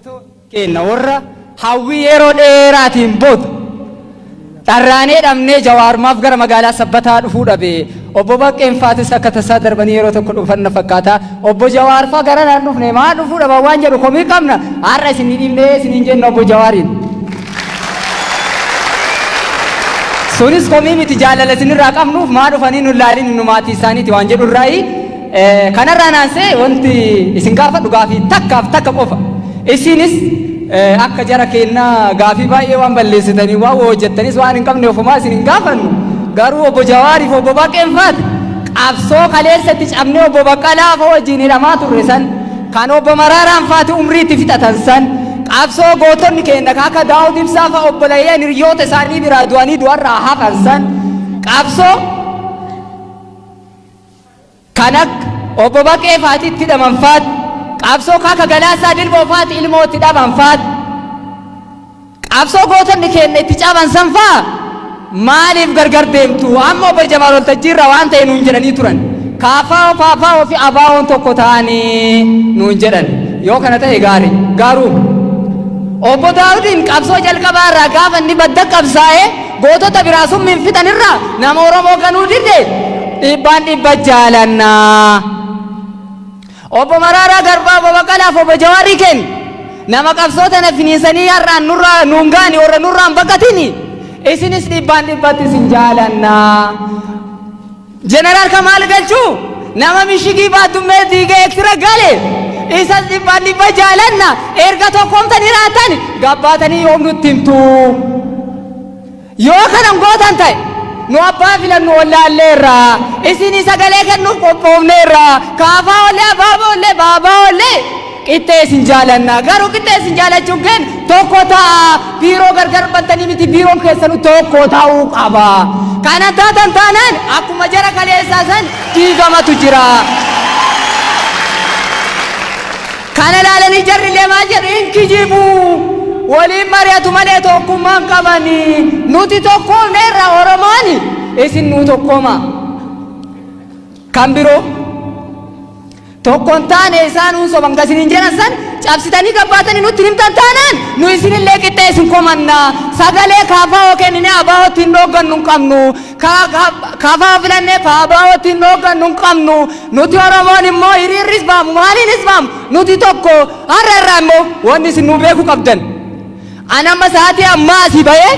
Gootota keenya warra hawwii yeroo dheeraatiin booda dharraanee dhabnee, Jawaar maaf gara magaalaa Sabbataa dhufuu dhabe? Obbo Baqqeen faatis akka tasaa darbanii yeroo tokko dhufan na fakkaata. Obbo Jawaar faa gara naan dhufne, maa dhufuu dhaban waan jedhu komii qabna. Har'a isinii dhiibnee isiniin jenna obbo Jawaariin. Sunis komii miti, jaalala isinirraa qabnuuf maa dhufanii nu laalin, nu maatii isaaniiti waan jedhu irraayi. Kanarraa naansee wanti isin gaafadhu gaafii takkaaf takka qofa. Isinis akka jara kennaa gaafii baay'ee waan balleessitanii, waan hojjettanis waan hin qabne ofumaa isin hin gaafannu. Garuu obbo Jawaariif obbo Baqqeen faati qabsoo kaleessatti cabnee obbo Baqqalaa fa wajjin hidhamaa turre san, kan obbo Maraaraan faati umriitti fixatan san, qabsoo gootonni keenya akka Daawud Ibsaa fa obboleeyyan hiriyoota isaanii biraa du'anii du'arraa hafan san, qabsoo kan akka obbo Baqee faatitti hidhaman faati, qabsoo akka Galaasaa Dilboo faati ilmootti dhaban faati, qabsoo gootonni keenya itti caban san faa maaliif gargar deemtu? Amma obbo Jamaal waltajjiirra waan ta'e nuun jedhanii turan. Kaafaa faafaa fi abaawoon tokko ta'anii nuun jedhan. Yoo kana ta'e gaarii. Garuu obbo Daawudiin qabsoo jalqabaa irraa gaafa inni badda qabsaa'ee gootota biraa summiin fixan irraa nama Oromoo ganuu dide dhibbaan dhibba jaalannaa. Obbo Maraaraa Garbaa, obbo Baqqalaaf obbo Jawaarii kennu. Nama qabsoo tana finiinsanii har'aan nurraa nuun gaani, warra nurraan baqatini. Isinis dhibbaan dhibbatti isin jaalannaa. Jeneraal Kamaal Galchuu nama mishigii baaddummee diigee Eertira gale, isas dhibbaan dhibba jaalanna. Erga tokkoomtanii raatan gabbaatanii yoom nutti himtu? Yoo kanan gootan ta'e nu abbaa filannu wallaalleerra. Isinii sagalee kennuuf qophoofneerra. Kaafaa ollee, abaaboo ollee, baabaa ollee, qixxee isin jaalanna. Garuu qixxee isin jaalachuun kennu tokko ta'a. Biiroo gargar bantanii miti, biiroon keessanuu tokko ta'uu qaba. Kana taatan taanaan akkuma jara kaleessaa san diigamatu jira. Kana ilaalanii jarri illee maal jedhu? Hin kijibu. Waliin mari'atu malee tokkummaan qabanii. Nuti tokkoomneerra Oromooni, isin nuu tokkooma. Kan biroo tokkon taane isaan hun soban gasiniin jedhan san cabsitanii gabbaatanii nutti himtan taanaan nu isinillee qixxee isin komanna. Sagalee KFO kennine ABOtti hin dhooggannu hin qabnu. KFO filannee ABOtti hin dhooggannu hin qabnu. Nuti Oromoon immoo hiriirris baamu, maaliinis baamu, nuti tokko. Har'a irraa immoo wanni isin nu beekuu qabdan. Ani amma sa'aatii ammaa asii bahee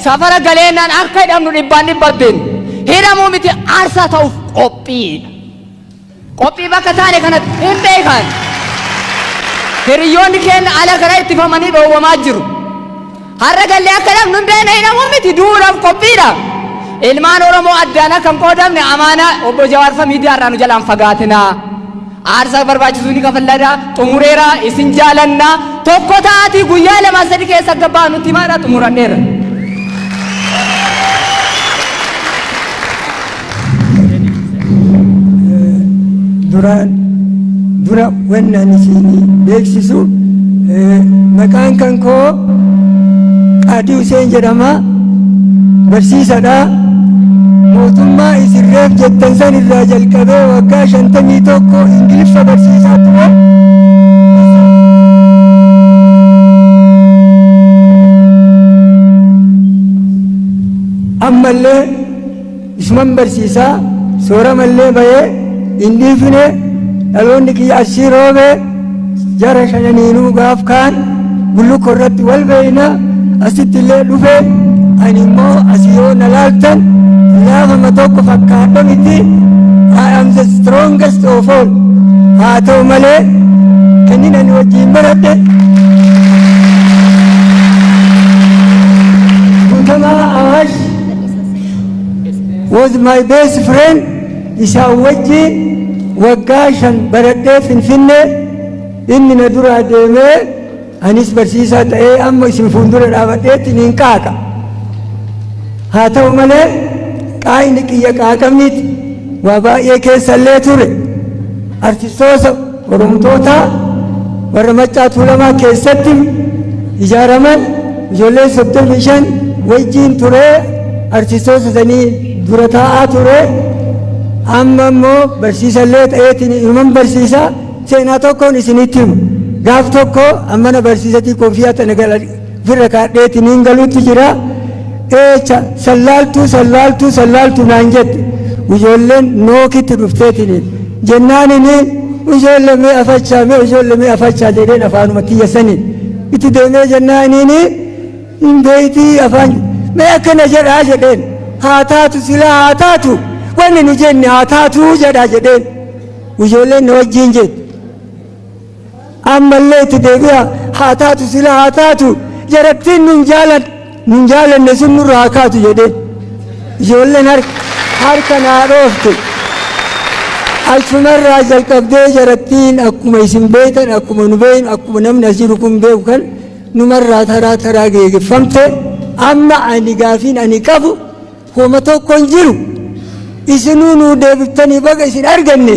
safara galeennaan akka hidhamnu dhibbaan dhibba beeknu. Hidhamuu miti, aarsaa ta'uuf qophiidha. Qophii bakka taane kanatti hin beekan. Hiriyoonni keenya ala kana ittifamanii dhoowwamaa jiru. Har'a gallee akka hidhamnu hin beekne, hidhamuu miti, du'uudhaaf qophiidha. Ilmaan Oromoo addaan akka hin qoodamne amaanaa obbo Jawaar fa miidiyaa irraa nu jalaan fagaatinaa. Aarsaa barbaachisuu ni kafallada. Xumureera, isin jaalanna. Tokko ta'aatii guyyaa 2 3 keessa akka baanutti himaadha, xumuradheera. Duraan dura wanni ani isinii beeksisu, maqaan kan koo Qaadii Huseen jedhama. Barsiisadha. Mootummaa isin reef jettan san irraa jalqabee waggaa 51 Ingiliffa barsiisaa ture. Ammallee isuman barsiisaa, sooramallee bahee hin dhiifne. Dhaloonni kiyya Arsii Roobee, jara shananiinuu gaaf kaan Bullukkoo irratti wal beeyna. Asitti illee dhufe. Ani immoo asii yoo na laaltan laafama tokko fakkaadha miti. I am the strongest of all. Haa ta'u malee kennin ani wajjin baradhe Guutamaa Awaash was my best friend. Isaan wajjin waggaa 5 baradhee Finfinnee. Inni na duraa deemee, anis barsiisaa ta'ee amma isin fuuldura dhaabadheetti niin qaaqa. Haa ta'u malee qaayni qiyya qaaqamniiti, waa baay'ee keessallee ture. Artistoota Oromtootaa warra Maccaa Tuulamaa keessatti ijaaraman ijoollee 35 wajjiin turee, artistoota sanii dura taa'aa ture. Amma immoo barsiisallee ta'eetiin inuman barsiisa. Seenaa tokkoon isinitti himu. Gaaf tokko ammana barsiisatii koofiyaa tana ofirra kaadheetiin galuutti jira. Eecha sallaaltuu sallaaltuu sallaaltuu naan jette. Ijoolleen nookitti dhufteetiin jennaan inni ijoollee mee afachaa, mee ijoollee mee afachaa jedheen afaanuma tiyyasaniin itti deemee jennaan inni hin beeytii afaan mee akkana jedhaa jedheen, haa taatu silaa haa taatu, wanni nu jenne haa taatu jedhaa jedheen. Ijoolleen na wajjiin jette. Ammallee itti deebi'a, haa taatu silaa haa taatu, jarattiin nun jaalan nun jaalanne sun nurraa haa kaatu jedheen. Ijoolleen harka naa dhoofte. Achumarraa jalqabdee jarattiin akkuma isin beektan, akkuma nu beeknu, akkuma namni as jiru kun beeku kan numarraa taraa taraa geegeffamte. Amma ani gaafiin ani qabu homa tokko hin jiru. Isinuu nuu deebiftanii baga isin arganne.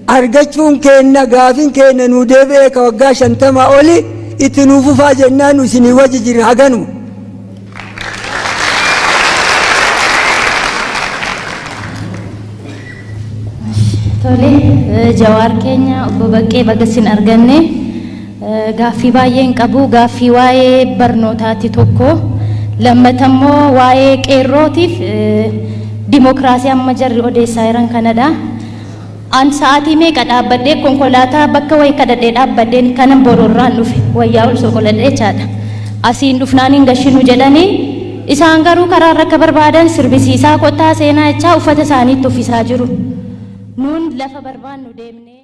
Argachuun keenna gaafiin keenna nuu deebi'ee ka waggaa 50 oli itti nuu fufaa jennaan nu isinii wajji jirra haganuma. Tole, Jawaar keenya, obbo Baqqee, baga isin arganne. Gaaffii baay'een qabu. Gaaffii waa'ee barnootaati tokko. Lammata immoo waa'ee qeerrootiif dimookiraasii amma jarri odeessaa jiran kanadha. An sa'aatii meeqa dhaabbadhee, konkolaataa bakka wayii kadhadhee dhaabbadheen kanan bororraan dhufe, wayyaa ol soqoladhee jechaadha. Asiin dhufnaan hin gashinu jedhanii, isaan garuu karaarra akka barbaadan sirbisiisaa kottaa seenaa jechaa uffata isaaniitti uffisaa jiru. Nuun lafa barbaannu deemnee.